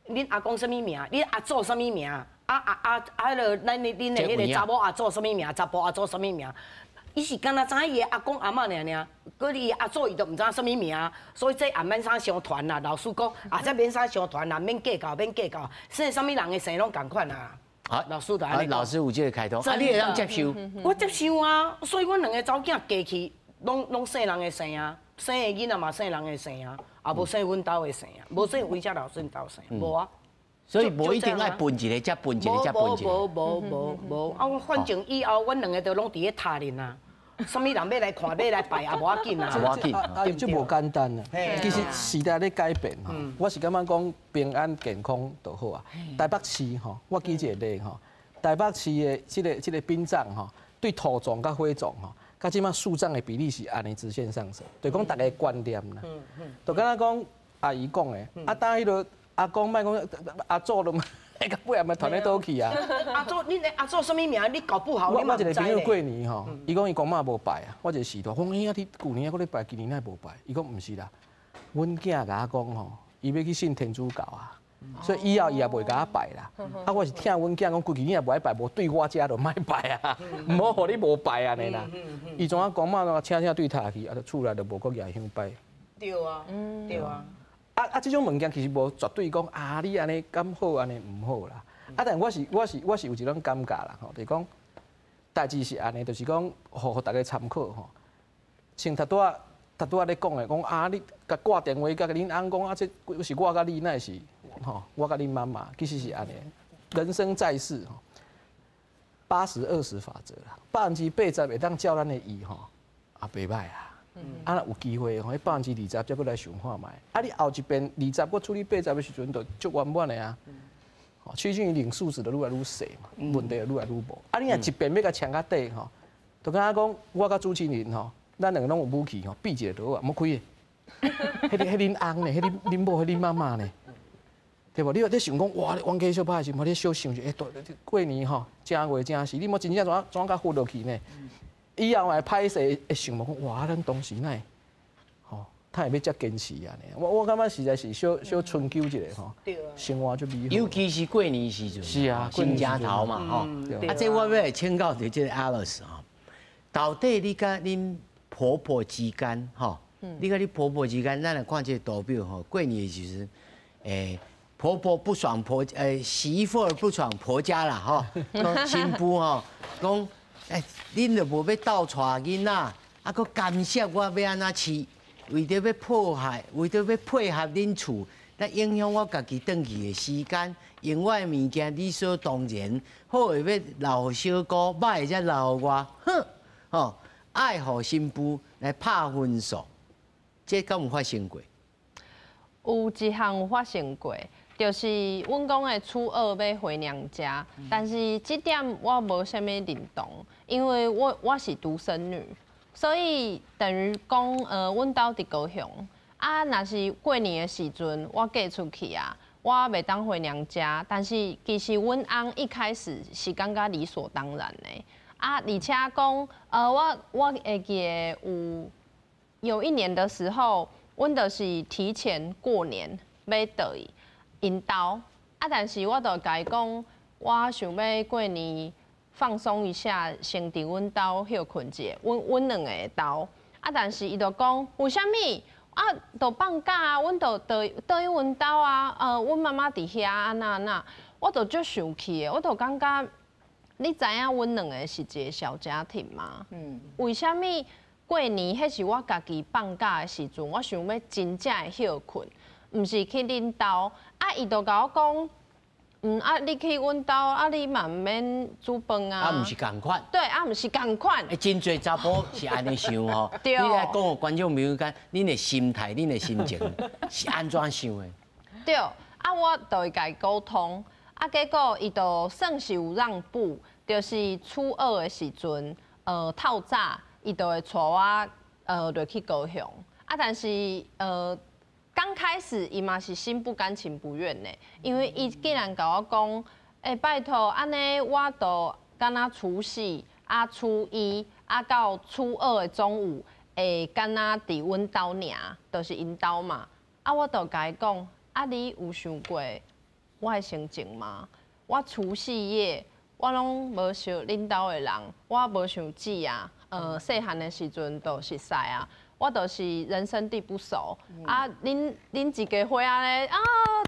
恁阿公啥物名？恁阿祖啥物名？啊啊啊啊！彼个咱的恁的彼个查某阿祖啥物名？查埔阿祖啥物名？伊是敢若知影伊的阿公阿嬤爾爾，閣伊阿祖伊都毋知影啥物名，所以這也免啥相傳啦。老師講啊，這免啥相傳啦，免計較，免計較，姓啥物人的姓攏仝款啦。好，老師就按呢講。老師有這個開通，啊，你會當接受？我接受啊，所以阮兩个查某囝嫁去，攏姓人的姓啊，生的囡仔嘛姓人的姓啊，也無姓阮兜的姓啊，無姓阮遮老師𪜶兜姓，無啊。所以無一定愛分一个，才分一个，才分一个。無無無無無，啊！我反正以後阮兩个都攏佇咧塔裡啊。啥物人欲來看，欲來拜也無要緊啊，無要緊，啊，這無簡單啊。其實時代咧改變吼，我是感覺講平安健康就好啊。台北市吼，我舉一個例吼，台北市的這個殯葬吼，對土葬佮火葬吼，佮這馬樹葬的比例是按呢直線上升，就講大家觀念啦。就敢若講阿姨講的，啊，當彼个阿公莫講阿祖都，到尾也嘛傳咧佗去啊？阿祖，恁的阿祖啥物名？你搞不好，我一个朋友過年吼，伊講伊公媽無拜啊。我一個序大，講欸啊，你舊年猶閣咧拜，今年哪會無拜？伊講毋是啦，阮囝共我講吼，伊欲去信天主教啊，所以以後伊也袂共我拜啦。啊，我是聽阮囝講，規矩你若無愛拜，無對我遮就莫拜啊，毋好予你無拜按呢啦。伊怎啊公媽請請對塔去，啊，就厝內就無閣舉香拜。對啊，對啊。啊啊！這種物件其實無絕對講啊，你按呢敢好，按呢毋好啦。啊，但我是有一種感覺啦，吼，就是講代誌是按呢，就是講予大家參考吼。像頭拄仔咧講的，講啊，你共掛電話共恁翁講啊，這是我佮你，哪會是吼？我佮恁媽媽，其實是按呢。人生在世吼，80-20法則啦，80%會當照咱的意吼，啊，袂歹啊。啊，若有機會吼，彼20%才閣來想看覓。啊，你後一遍20閣處理80的時陣，就足圓滿的啊。吼，趨近於零數值就愈來愈細嘛，問題就愈來愈無。啊，你若一遍欲共衝較底吼，就敢若講我佮主持人吼，咱兩个攏有武器吼，比一下就好啊，莫開的。彼恁翁呢？彼恁某？彼恁媽媽呢？對無？你想講哇，冤家相拍的時陣，你小想者，欸，過年吼，正月正時，你莫真正怎怎共唬落去呢？以後會歹勢會想無講，哇！咱當時哪會，吼，他會欲遮堅持按呢？我感覺實在是小小春秋一下吼，生活足美好。尤其是過年時陣，是啊，新正頭嘛吼。啊，這我欲來請教著這個 Alice 吼，到底你佮恁婆婆之間吼，你佮你婆婆之間，咱來看這個圖表吼，過年的時陣，婆婆不爽婆，媳婦不爽婆家啦吼，新婦吼講。欸，恁就無欲鬥帶囡仔，啊，閣干涉我欲按怎飼，為著欲破壞，為著欲配合恁厝，來影響我家己轉去的時間，用我的物件理所當然，好的欲留予小姑，歹的才留予我，哼，吼，愛予新婦來拍分數，這敢有發生過？有一項有發生過，就是阮讲的初二欲回娘家，但是這點我無啥物認同，因為我是獨生女，所以等於講，阮兜佇高雄，啊，若是過年的時陣，我嫁出去啊，我袂當回娘家，但是其實阮翁一開始是感覺理所當然的，啊，而且講，我會記得有一年的時候，阮就是提前過年欲轉去𪜶兜啊，但是我就共伊講，我想欲過年放鬆一下，先佇阮兜歇睏一下，阮兩个兜啊，但是伊就講為啥物啊？就放假啊，阮就轉轉去阮兜啊，阮媽媽佇遐按怎按怎，我就足生氣的，我就感覺你知影阮兩个是一个小家庭嗎？為啥物過年彼是我家己放假的時陣，我想欲真正的歇睏，毋是去恁兜，啊！伊就共我講，啊，你去阮兜，啊，你嘛毋免煮飯啊。啊，毋是仝款。對，啊，毋是仝款。欸，真濟查埔是按呢想吼。對。你來講予觀眾朋友講，恁的心態、恁的心情是按怎想的？對，啊，我就會共伊溝通，啊，結果伊就算是有讓步，就是初二的時陣，透早伊就會帶我，落去高雄，啊，但是剛開始伊嘛是心不甘情不願的，因為伊竟然共我講，欸，拜託，按呢我都敢若除夕啊初一啊到初二的中午，會敢若佇阮兜爾，就是𪜶兜嘛。啊，我就共伊講，啊，你有想過我的心情嗎？我除夕夜我攏無熟恁兜的人，我無像姊啊，細漢的時陣就熟似啊。我就是人生地不熟，啊，恁一家伙仔咧啊，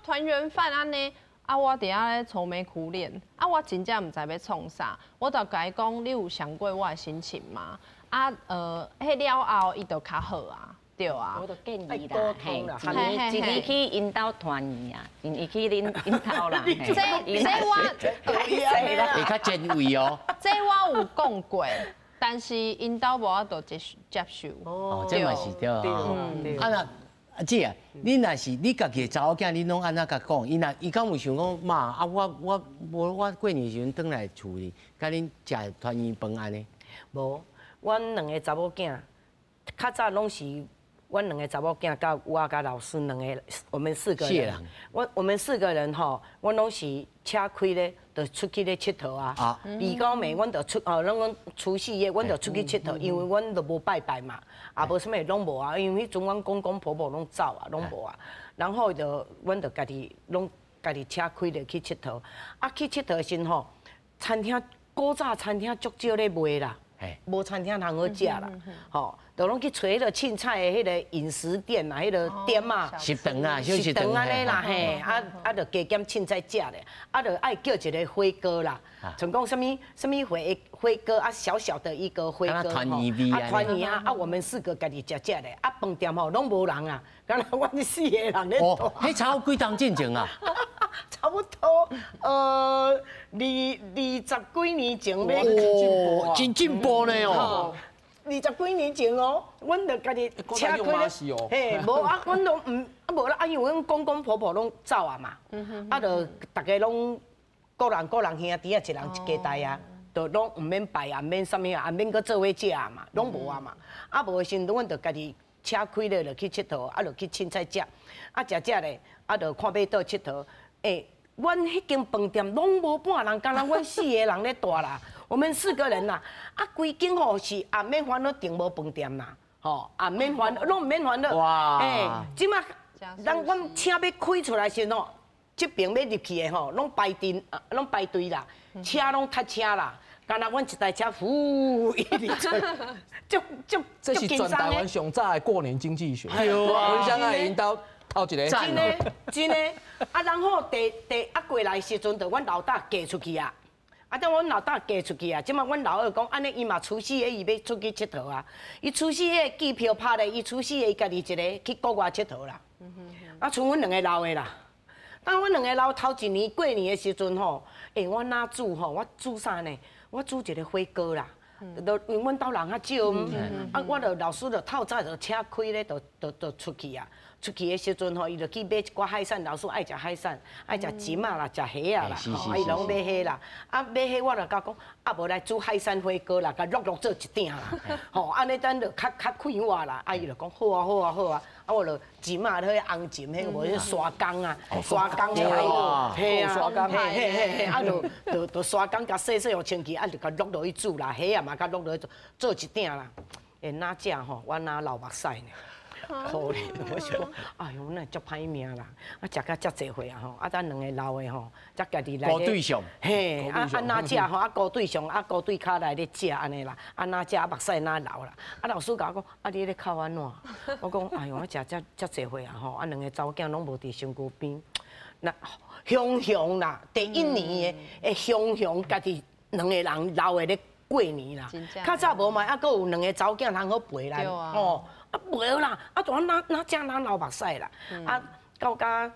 團圓飯按呢，啊，我佇遐咧愁眉苦臉，啊，我真正毋知欲創啥，我就共伊講，你有想過我的心情嗎？啊，彼了後伊就較好啊，對啊。我就建議啦，嘿，一年一年去𪜶兜團圓啊，一年去恁兜啦。這這我會較前衛哦。這我有講過。但是𪜶兜無法度接受。哦，這嘛是對啊。啊那阿姊啊，你若是你家己的查某囝，你攏按怎共講？伊若伊敢有想講媽啊，我無我過年時陣轉來厝裡，共恁食團圓飯按呢？無，阮兩個查某囝，較早攏是阮兩個查某囝佮我佮老師兩個，我們四個人。我們四個人吼，阮攏是車開咧，就出去咧𨑨迌啊。二九暝，阮就出哦，攏講除夕夜，阮就出去𨑨迌，因為阮就無拜拜嘛，也無啥物攏無啊。因為彼陣阮公公婆婆攏走啊，攏無啊。然後就阮就家己攏家己車開咧去𨑨迌。啊，去𨑨迌的時吼，餐廳古早餐廳足少咧賣啦，無餐廳通好食啦，吼，就攏去揣彼個凊彩的彼個飲食店啊，彼個店啊，食堂啊，小食堂按呢啦，嘿，啊啊，就加減凊彩食咧，啊，就愛叫一個火鍋啦，像講啥物啥物火火鍋啊，小小的一個火鍋吼，團圓啊團圓啊，啊我們四個家己食食咧，啊飯店吼攏無人啊，敢若阮四個人咧。哦，彼差不多幾冬進前啊？差不多，20幾年前欲。哦，真進步呢哦。 20幾年前哦，阮就家己車開咧，嘿，無啊，阮攏毋啊無啦，啊因為阮公公婆婆攏走啊嘛，啊就逐家攏各人各人兄弟啊，一人一家代啊，就攏毋免拜啊，毋免啥物啊，毋免閣做伙食啊嘛，攏無啊嘛，啊無的時陣，阮就家己車開咧就去𨑨迌，啊就去凊彩食，啊食食咧，啊就看欲佗佚佗，欸，阮彼間飯店攏無半人，敢若阮四個人咧蹛啦。我們四個人啦，啊，規間吼是也免煩惱訂無飯店啦，吼，也免煩，攏毋免煩惱。哇！欸，這馬咱阮車欲開出來時吼，這邊欲入去的吼，攏排隊，攏排隊啦，車攏塞車啦，敢若阮一台車呼一直出，足足這是全台灣上早的過年經濟學。對啊，文香愛𪜶兜透一个。真的，真的。啊，然後第第啊過來時陣，就阮老大嫁出去啊。啊，等阮老大嫁出去啊，這馬阮老二講，按呢伊嘛除夕夜伊欲出去𨑨迌啊。伊除夕夜機票拍咧，伊除夕夜伊家己一个去國外𨑨迌啦。啊，賰阮兩个老的啦。當阮兩个老頭一年過年的時陣吼，欸，我哪煮吼？我煮啥呢？我煮一个火鍋啦。就因為阮兜人較少，啊，我就老師就透早就車開咧，就出去啊，出去的时阵吼，伊就去买一寡海产，老师爱食海产，爱食蟳仔啦，食虾仔啦，吼，伊拢买虾啦。啊，买虾我就共讲，啊无来煮海产火锅啦，共橐橐做一鼎啦，吼，按呢咱就较较快活啦。啊，伊就讲好啊好啊好啊，啊我就蟳仔，彼个红蟳，彼个无彼沙公啊，沙公彼个，嘿啊，嘿嘿嘿嘿，啊就就就沙公共洗洗予清气，啊就共橐落去煮啦，虾仔嘛共橐落去煮，做一鼎啦。会哪食吼，我哪流目屎呢。可怜，我想讲，哎哟，那足歹命啦！啊，食甲遮济岁啊吼，啊，咱两个老的吼，才家己来。顾对象。嘿，啊啊哪食吼，啊顾对象，啊顾对跤来咧食按呢啦，啊哪食啊目屎哪流啦。啊老师共我讲，啊你咧哭按怎？我讲，哎哟，我食遮遮济岁啊吼，啊两个查某囝拢无伫身躯边，那雄雄啦，第一年的的雄雄，家己两个人老的咧过年啦。较早无嘛，犹阁有两个查某囝通好陪咱，哦。啊，无啦，啊，怎哪哪食哪流目屎啦？啊，到甲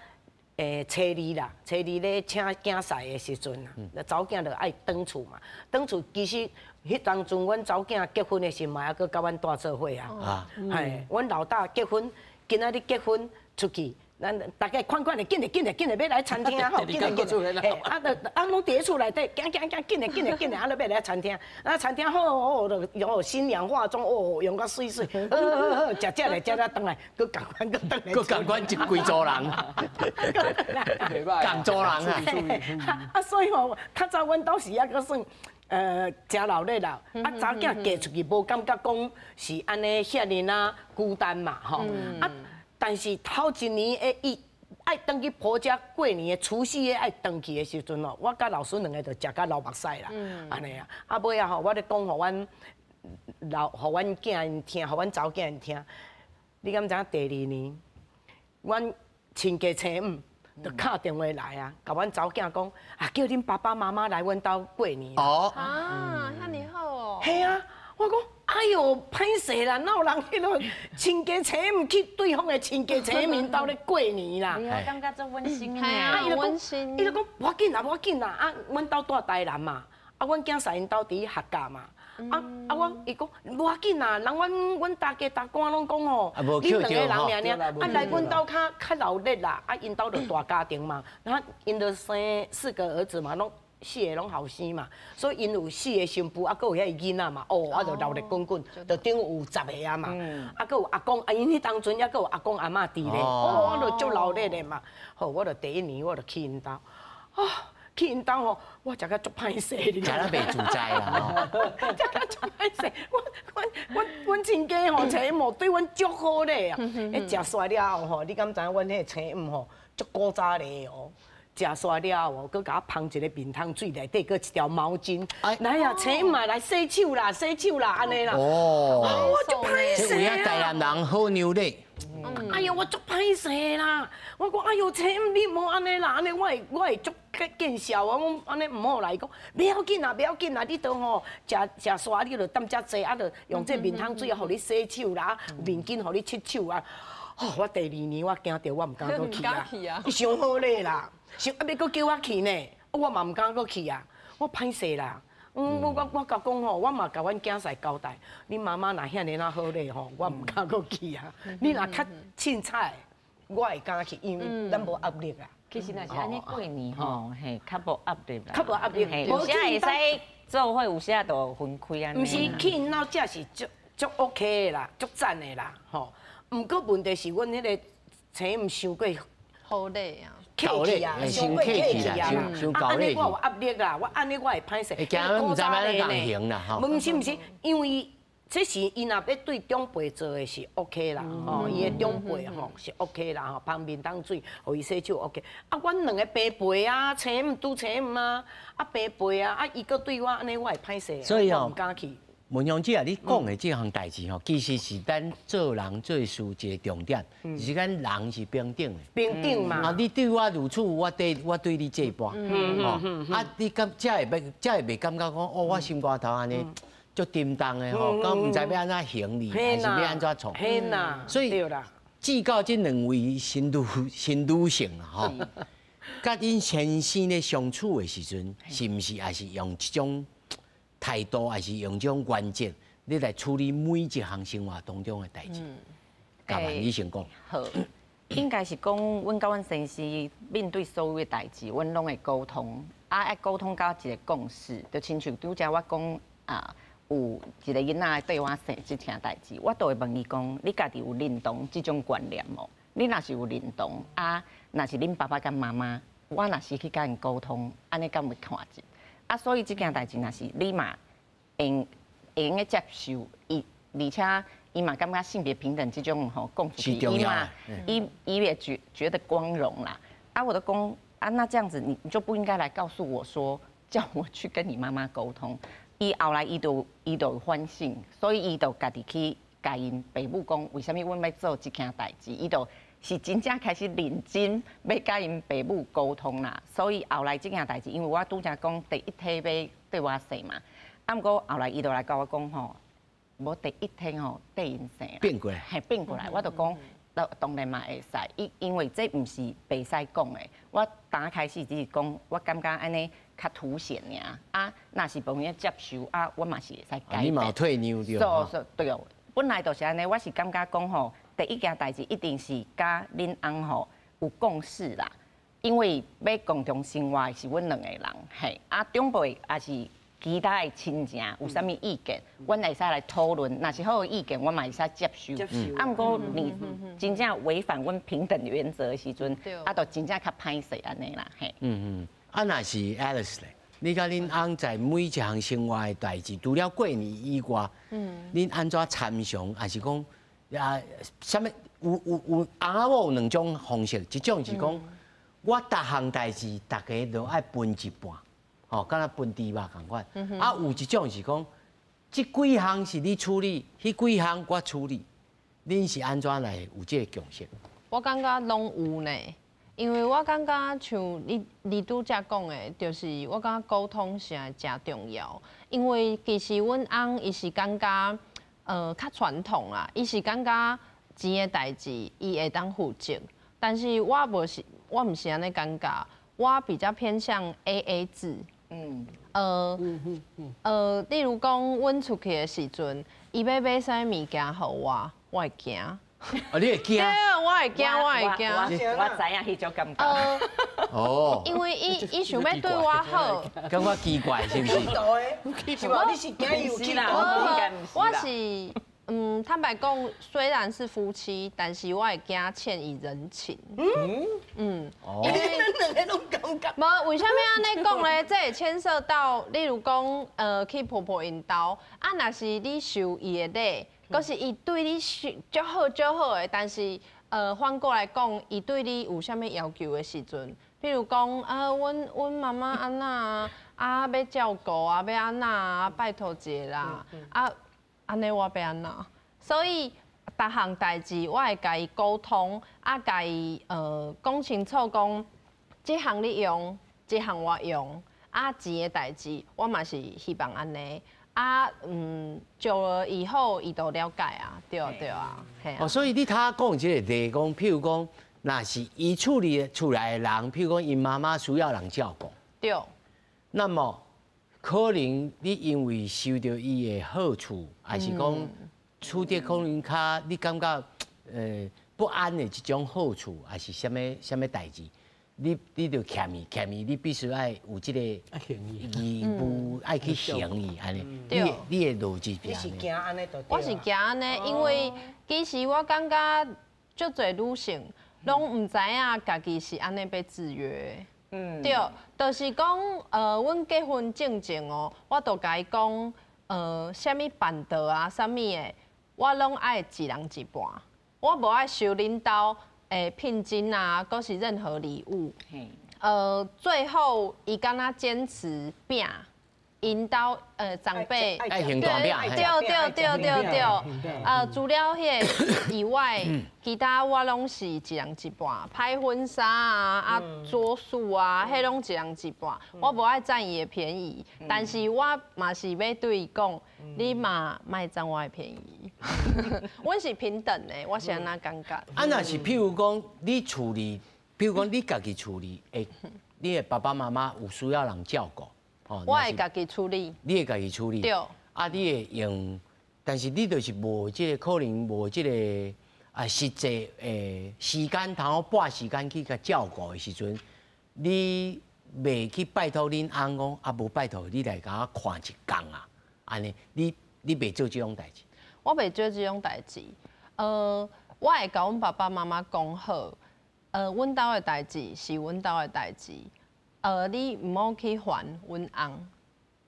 初二啦，初二咧请囝婿的时阵啊，查某囝就爱转厝嘛。转厝其实彼当阵，阮查某囝结婚的时嘛，犹阁佮阮蹛做伙啊。嘿，阮老大结婚，今仔日结婚出去。咱大家款款的，紧咧紧咧紧咧，欲来餐厅吼，紧咧紧咧，嘿，啊，就啊，拢伫咧厝内底，行行行，紧咧紧咧紧咧，啊，就欲来餐厅，啊，餐厅好好，就用新娘化妆，哦，用甲媠媠，好好好，食食咧，食了转来，阁仝款，阁转来，阁仝款一规组人，仝组人啊，啊，所以吼，较早阮兜是犹阁算。诚热闹啦，啊，查某囝嫁出去无感觉讲是按呢遐尔仔孤单嘛，吼，啊。但是头一年的伊爱转去婆家过年的除夕夜爱转去的时阵哦，我佮老师两个就食甲流目屎啦，按呢啊，啊尾仔吼，我咧讲予阮老，予阮囝𪜶听，予阮查某囝𪜶听。你敢知影第二年，阮亲家亲母就敲电话来啊，共阮查某囝讲啊，叫恁爸爸妈妈来阮兜过年。哦，啊，遐尔好哦。嘿啊，我讲。哎哟，歹势啦，哪有人彼落亲家亲母去对方的亲家亲母𪜶兜咧过年啦？我感觉足温馨的。啊，温馨。伊就讲无要紧啦，无要紧啦，啊，阮兜蹛台南嘛，啊，阮囝婿𪜶兜伫客家嘛，啊啊，我伊讲无要紧啦，人阮阮大家大官拢讲吼，恁两个人尔尔，啊来阮兜较较热闹啦，啊𪜶兜就大家庭嘛，然后𪜶就生四个儿子嘛，拢。四个拢后生嘛，所以𪜶有四个新妇，啊，阁有遐个囡仔嘛，哦，啊，就热闹滚滚，就等于有十个啊嘛，啊，阁有阿公，啊，𪜶彼当阵犹阁有阿公阿嬷伫咧，哦，我就足热闹的嘛，好，我就第一年我就去𪜶兜，啊，去𪜶兜吼，我食甲足歹势，食得袂自在啦，食甲足歹势，我我我阮亲家吼，亲母对阮足好咧啊，彼食煞了后吼，你敢知影阮彼个亲母吼，足古早的哦。食煞了后，阁共我捧一个面汤水，内底阁一条毛巾。来啊，请嘛来洗手啦，洗手啦，按呢啦。哦，我足歹势啊！这台南人好牛咧。哎哟，我足歹势啦！我讲，哎哟，请你莫按呢啦，按呢我会我会足见笑啊！我按呢毋好啦。伊讲，袂要紧啦，袂要紧啦，你都吼食食煞，你就踮遮坐，啊，就用这面汤水予你洗手啦，面巾予你拭手啊。哦，我第二年我惊著，我毋敢阁去啊！伊伤好咧啦。想啊，欲阁叫我去呢，我嘛毋敢阁去啊，我歹势啦。嗯，我我我共讲吼，我嘛共阮囝婿交代，你妈妈若遐尔仔好咧吼，我毋敢阁去啊。你若较凊彩，我会敢去，因为咱无压力啊。其实若是按呢过年吼，嘿，较无压力啦。较无压力，有时会使做伙，有时就分开按呢。毋是去𪜶兜食是足足 OK 的啦，足赞的啦，吼。毋过问题是阮彼个亲母伤过好咧啊。客气啊，伤过客气啊啦！啊，按呢我有压力啦，我按呢我会歹势。会惊毋知欲按怎行啦吼。毋是毋是，因为这是伊若欲对长辈做的是 OK 啦，吼，伊的长辈吼是 OK 啦，吼，捧面汤水，予伊洗手 OK。啊，阮两个爸辈啊，亲母拄亲母啊，啊爸辈啊，啊伊阁对我按呢，我会歹势，所以我毋敢去。文香姐啊，你讲的这项代志吼，其实是咱做人做事一个重点，就是咱人是平等的。平等嘛。啊，你对我如此，我对我对你这般，吼，啊，你敢才会欲才会袂感觉讲，哦，我心肝头按呢足沉重的吼，敢毋知欲按怎行李，还是欲按怎创？所以，至到这两位新女新女性啦，吼，佮恁先生咧相处的时阵，是毋是也是用这种态度，还是用这种原则，你来处理每一项生活当中的代志？嘉万，你先讲。好，應該是講，阮佮阮先生面對所有的代誌，阮攏會溝通，啊，愛溝通到一個共識，就親像拄才我講啊，有一個囡仔對我生這件代誌，我都會問伊講，你家己有認同這種觀念無？你若是有認同，啊，若是恁爸爸佮媽媽，我若是去佮𪜶溝通，按呢敢會看見？啊，所以這件代誌若是你嘛會用得接受，伊而且伊嘛感覺性別平等這種吼講出去，伊嘛伊也覺得光榮啦。啊，我就講啊，那這樣子你就不應該來告訴我說，叫我去跟你媽媽溝通。伊後來伊就反省，所以伊就家己去共𪜶爸母講，為啥物阮欲做這件代誌？伊就是真正開始認真欲共𪜶爸母溝通啦。所以後來這件代誌，因為我拄才講第一胎欲綴我生嘛，啊，毋過後來伊就來共我講吼，無第一胎吼綴𪜶生，變過來，嘿變過來，我就講，當然嘛會使，因為這毋是袂使講的。我剛開始只是講，我感覺按呢較凸顯爾。啊，若是無閒接受啊，我嘛是會使改變。你嘛有退讓著？所對哦，本來就是按呢。我是感覺講吼，第一件代誌一定是佮恁翁吼有共識啦，因為欲共同生活的是阮兩個人，嘿，啊長輩也是其他的親情有啥物意見，阮會使來討論。若是好的意見，我嘛會使接受。啊，毋過你真正違反阮平等原則的時陣，啊，就真正較歹勢按呢啦，嘿。啊，若是 Alice 咧，你佮恁翁在每一項生活的代誌，除了過年以外，恁按怎參詳，抑是講啊，啥物有翁仔某有兩種方式，一種是講我逐項代誌，逐家都愛分一半。吼，敢若分豬肉仝款。啊，有一種是講，這幾項是你處理，彼幾項我處理。恁是按怎來有這個共識？我感覺攏有呢，因為我感覺像你拄才講的，就是我感覺溝通是誠重要。因為其實阮翁伊是感覺，較傳統啦，伊是感覺錢的代誌伊會當負責，但是我無是，我毋是按呢感覺，我比較偏向 AA 制。例如講，阮出去的時陣，伊欲買啥物物件予我，我會驚。哦，你會驚？對，我會驚，我會驚。我知影彼種感覺。哦。因為伊想欲對我好。感覺奇怪是毋是？是無？你是驚伊有氣啦？我是，坦白講，雖然是夫妻，但是我會驚欠伊人情。因為兩個攏感覺。無，為啥物按呢講咧？這會牽涉到，例如講，去婆婆𪜶兜，啊，若是你受伊的禮，閣是伊對你是足好足好的，但是，反過來講，伊對你有啥物要求的時陣，譬如講，啊，阮媽媽按怎啊，啊，欲照顧啊，欲按怎啊，拜託一下啦，啊，按呢我欲按怎？所以，逐項代誌我會共伊溝通，啊，共伊講清楚，講這項你用，這項我用，啊，錢的代誌我嘛是希望按呢。啊，久了以後伊都了解啊，對啊對啊，嘿。哦，所以你頭講這個例講，譬如講，若是伊處理厝內的人，譬如講𪜶媽媽需要人照顧，那麼可能你因為受著伊的好處，抑是講處得可能較你感覺不安的這種好處，抑是啥物啥物代誌，你就欠伊欠伊，你必須愛有這個義務愛去還伊按呢。你的邏輯。你是驚按呢就？我是驚按呢，因為其實我感覺足濟女性攏毋知影家己是按呢被制約。對，就是講，阮結婚進前哦，我就共伊講，啥物辦桌啊，啥物的，我攏愛一人一半，我無愛收恁兜的聘金啊，閣是任何禮物。最後伊敢若堅持餅，𪜶兜長輩，愛還大餅，對對對對對，除了彼个以外，其他我攏是一人一半，拍婚紗啊，啊桌數啊，彼攏一人一半，我無愛佔伊的便宜，但是我嘛是欲對伊講，你嘛莫佔我的便宜，阮是平等的，我是按呢感覺。啊，若是譬如講你厝裡，譬如講你家己厝裡，會，你的爸爸媽媽有需要人照顧。我會家己處理。你會家己處理。對。啊，你會用，但是你就是無這個可能，無這個啊，實際時間通撥時間去共照顧的時陣，你袂去拜託恁翁講啊，無拜託你來共我看一工啊，按呢，你袂做這種代誌？我袂做這種代誌。我會共阮爸爸媽媽講好，阮兜的代誌是阮兜的代誌，你毋好去煩阮翁，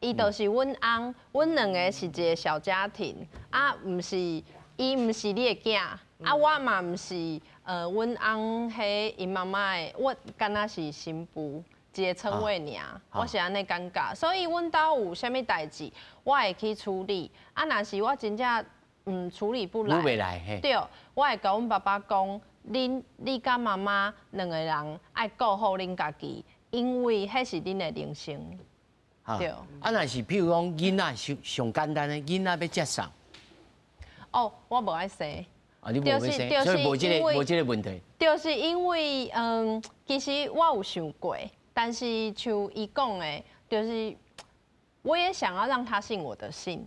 伊就是阮翁，阮兩个是一个小家庭，啊，毋是，伊毋是你的囝，啊，我嘛毋是，阮翁彼𪜶媽媽的，我敢若是新婦。一個稱謂爾，我是按呢感覺，所以阮兜有啥物代誌，我會去處理。啊，若是我真正處理不來，對，我會共阮爸爸講，恁你佮媽媽兩個人愛顧好恁家己，因為彼是恁的人生。對。啊，若是譬如講囡仔上上簡單的，囡仔欲接送。哦，我無愛生。啊，你無欲生，所以無這个無這个問題。就是因為其實我有想過。但是像伊講的，就是我也想要讓他姓我的姓，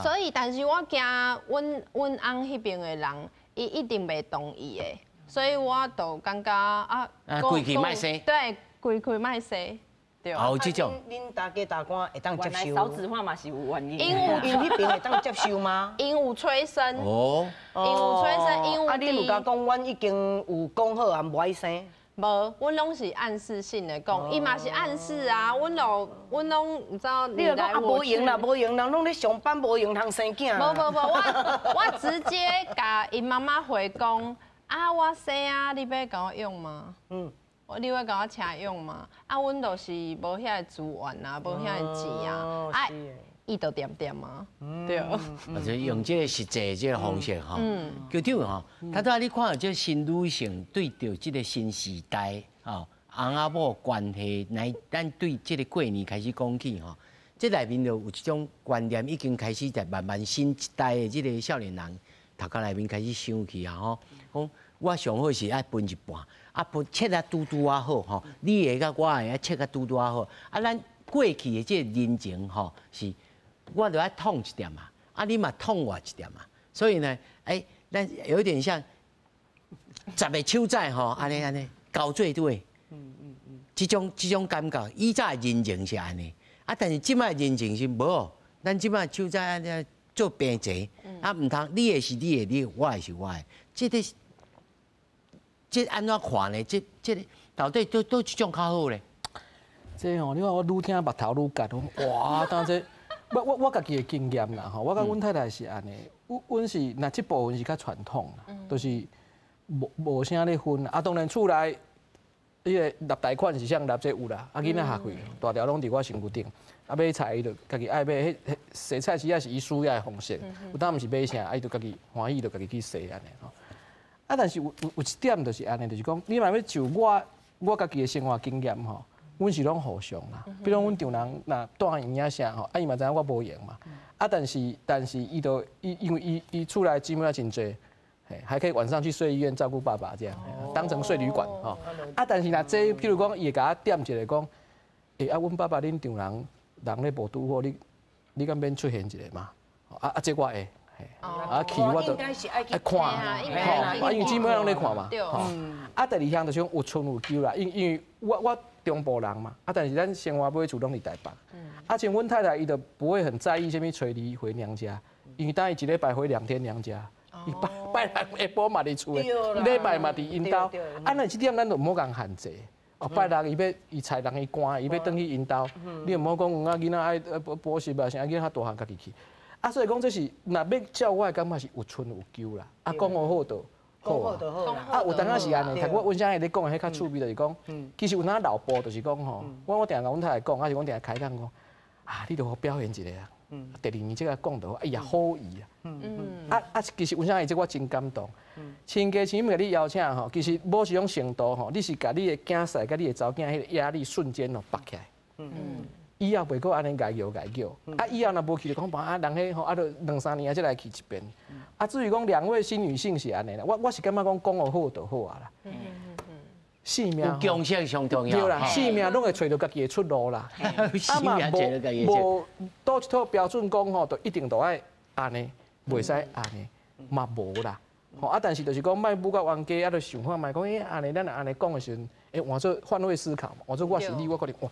所以但是我驚阮阮翁彼邊的人，伊一定袂同意的，所以我就感覺啊，規氣莫生，對，規氣莫生，對。哦，這種。恁大家大官會當接受？少子化嘛是有原因。𪜶有𪜶彼邊會當接受嗎？𪜶有催生。哦。𪜶有催生，𪜶有。啊，你有共講，阮已經有講好啊，無愛生。無，阮攏是暗示性的講，伊嘛是暗示啊，阮攏阮攏毋知道。你就講啊，無閒啦，無閒，人攏咧上班，無閒通生囝。無無無，我直接共𪜶媽媽回講，啊，我生啊，你欲共我養嗎？你欲共我請養嗎？啊，阮就是無遐个資源啊，無遐个錢啊，啊，伊就恬恬啊，對。或者用這個實際這個方式吼，局長吼，頭拄仔你看著這新女性對著這個新時代吼，翁仔某關係，來咱對這個過年開始講起吼，這內面就有一種觀念已經開始在慢慢新一代的這個少年人頭殼內面開始想起啊吼，講我上好是愛分一半，啊分切啊拄拄仔好吼，你的佮我的愛切啊拄拄仔好，啊咱過去的這個人情吼是。我就愛統一點嘛，啊你嘛統我一點嘛，所以呢，欸，咱有點像十个手指吼，按呢按呢交做對，這種感覺，以早人情是按呢，啊，但是這擺人情是無，咱這擺手指按呢做平齊，啊，毋通你的是你的，你我的是我的，這個這按怎看呢？這個到底佗一種較好咧？這吼，你看我愈聽目頭愈結，哇，當這。我家己的經驗啦，吼，我佮阮太太是按呢，阮是若這部分是較傳統啦，就是無啥咧分啊。當然厝內，彼个納貸款是啥納這有啦，啊囡仔學費大條攏佇我身軀頂，啊買菜伊就家己愛買，彼洗菜池仔是伊需要的方式，有當毋是買啥，啊伊就家己歡喜就家己去洗按呢吼。啊，但是有一點就是按呢，就是講你若欲就我家己的生活經驗吼。阮是攏互相啦，比如講阮丈人若蹛醫院啥吼，啊伊嘛知影我無閒嘛，啊但是伊就伊因為伊厝內姊妹仔真濟，嘿，還可以晚上去睡醫院照顧爸爸這樣，當成睡旅館吼。啊但是若這譬如講，伊會共我點一下講，欸啊阮爸爸恁丈人人咧無拄好，你敢免出現一下嘛？啊啊這我會，啊去我就愛看，吼，啊因為姊妹攏咧看嘛，吼。啊第二項就是講有春有秋啦，因為我中部人嘛，啊，但是咱生活買厝攏佇台北，啊，像阮太太伊就不會很在意啥物初二回娘家，因為等伊一禮拜回2天娘家，伊拜拜六下晡嘛佇厝的，禮拜嘛佇𪜶兜，啊，那這點咱就毋好共限制。哦，拜六伊欲伊菜人伊寒，伊欲轉去𪜶兜，你毋好講啊囡仔愛補習啊，啥囡仔較大漢家己去。啊，所以講這是若欲照我的感覺是有春有秋啦，啊，講好就。好啊，啊有當仔是按呢，頭拄阮啥咧講的彼較趣味，就是講，其實有當老婆就是講吼，我定共阮太太講，還是阮定開講講，啊，你著予表現一下啊，第二年這個講著，哎呀好意啊，啊其實阮啥這我真感動，親家親共你邀請吼，其實某一種程度吼，你是共你的囝婿佮你的查某囝彼個壓力瞬間哦拔起來。以後袂閣按呢𠢕叫𠢕叫，啊以後若無去就講啊人彼吼啊，著兩三年啊才來去一遍。啊至於講兩位新女性是按呢啦，我是感覺講講予好就好啊啦。性命有共識上重要。對啦，性命攏會揣著家己的出路啦。啊嘛無佗一套標準講吼，就一定著愛按呢，袂使按呢，嘛無啦。吼啊，但是就是讲，莫舞甲冤家，啊，就想看觅讲，欸，按呢咱若按呢讲的时阵，会换做换位思考嘛，换做我是你，我可能哇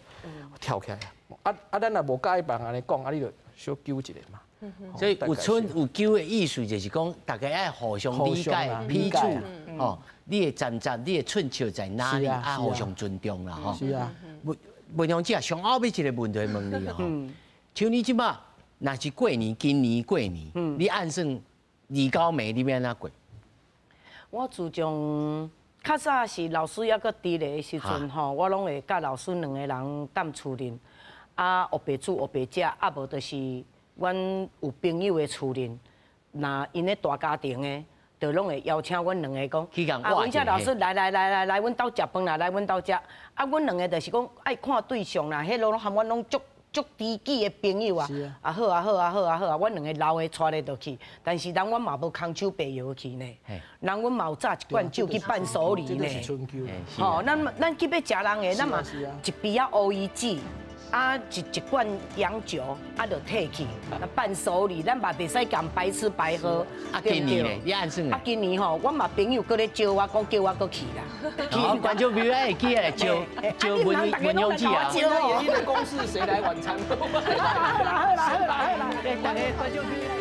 跳起来啊，啊，咱若无佮意别人按呢讲，啊，你就小纠一下嘛。所以有春有纠的意思，就是讲大家爱互相理解彼此，吼，你的站站，你的寸尺在哪里，啊，互相尊重啦，吼。是啊。文文香姐，上后尾一个问题问你吼，像你这摆，若是过年，今年过年，你按算二九暝你欲按怎过？我自从较早是老师犹阁伫咧的时阵吼，我拢会佮老师两个人踮厝里，啊，乌白煮乌白食，啊无就是阮有朋友的厝里，若𪜶咧大家庭的，就拢会邀请阮两个讲，啊，阮遮老师来来来来来，阮兜食饭啦，来阮兜食。啊，阮两个就是讲爱看对象啦，彼落拢含阮拢足足知己的朋友啊。啊好啊好啊好啊好啊，阮两个老的带咧就去，但是人阮嘛无空手白药去呢。人阮嘛有炸一罐酒去伴手礼呢。吼，咱咱去欲食人的，咱嘛一杯仔乌鱼子。啊，一一罐洋酒，啊，就退去，那伴手礼，咱嘛袂使共白吃白喝。啊，今年咧，你按算啊，今年吼，我嘛朋友阁咧招我，讲叫我阁去啦。好，观众朋友会记得招招文文香姐啊。演艺的公式谁来晚餐？好啦好啦好啦好啦，大家观众朋友。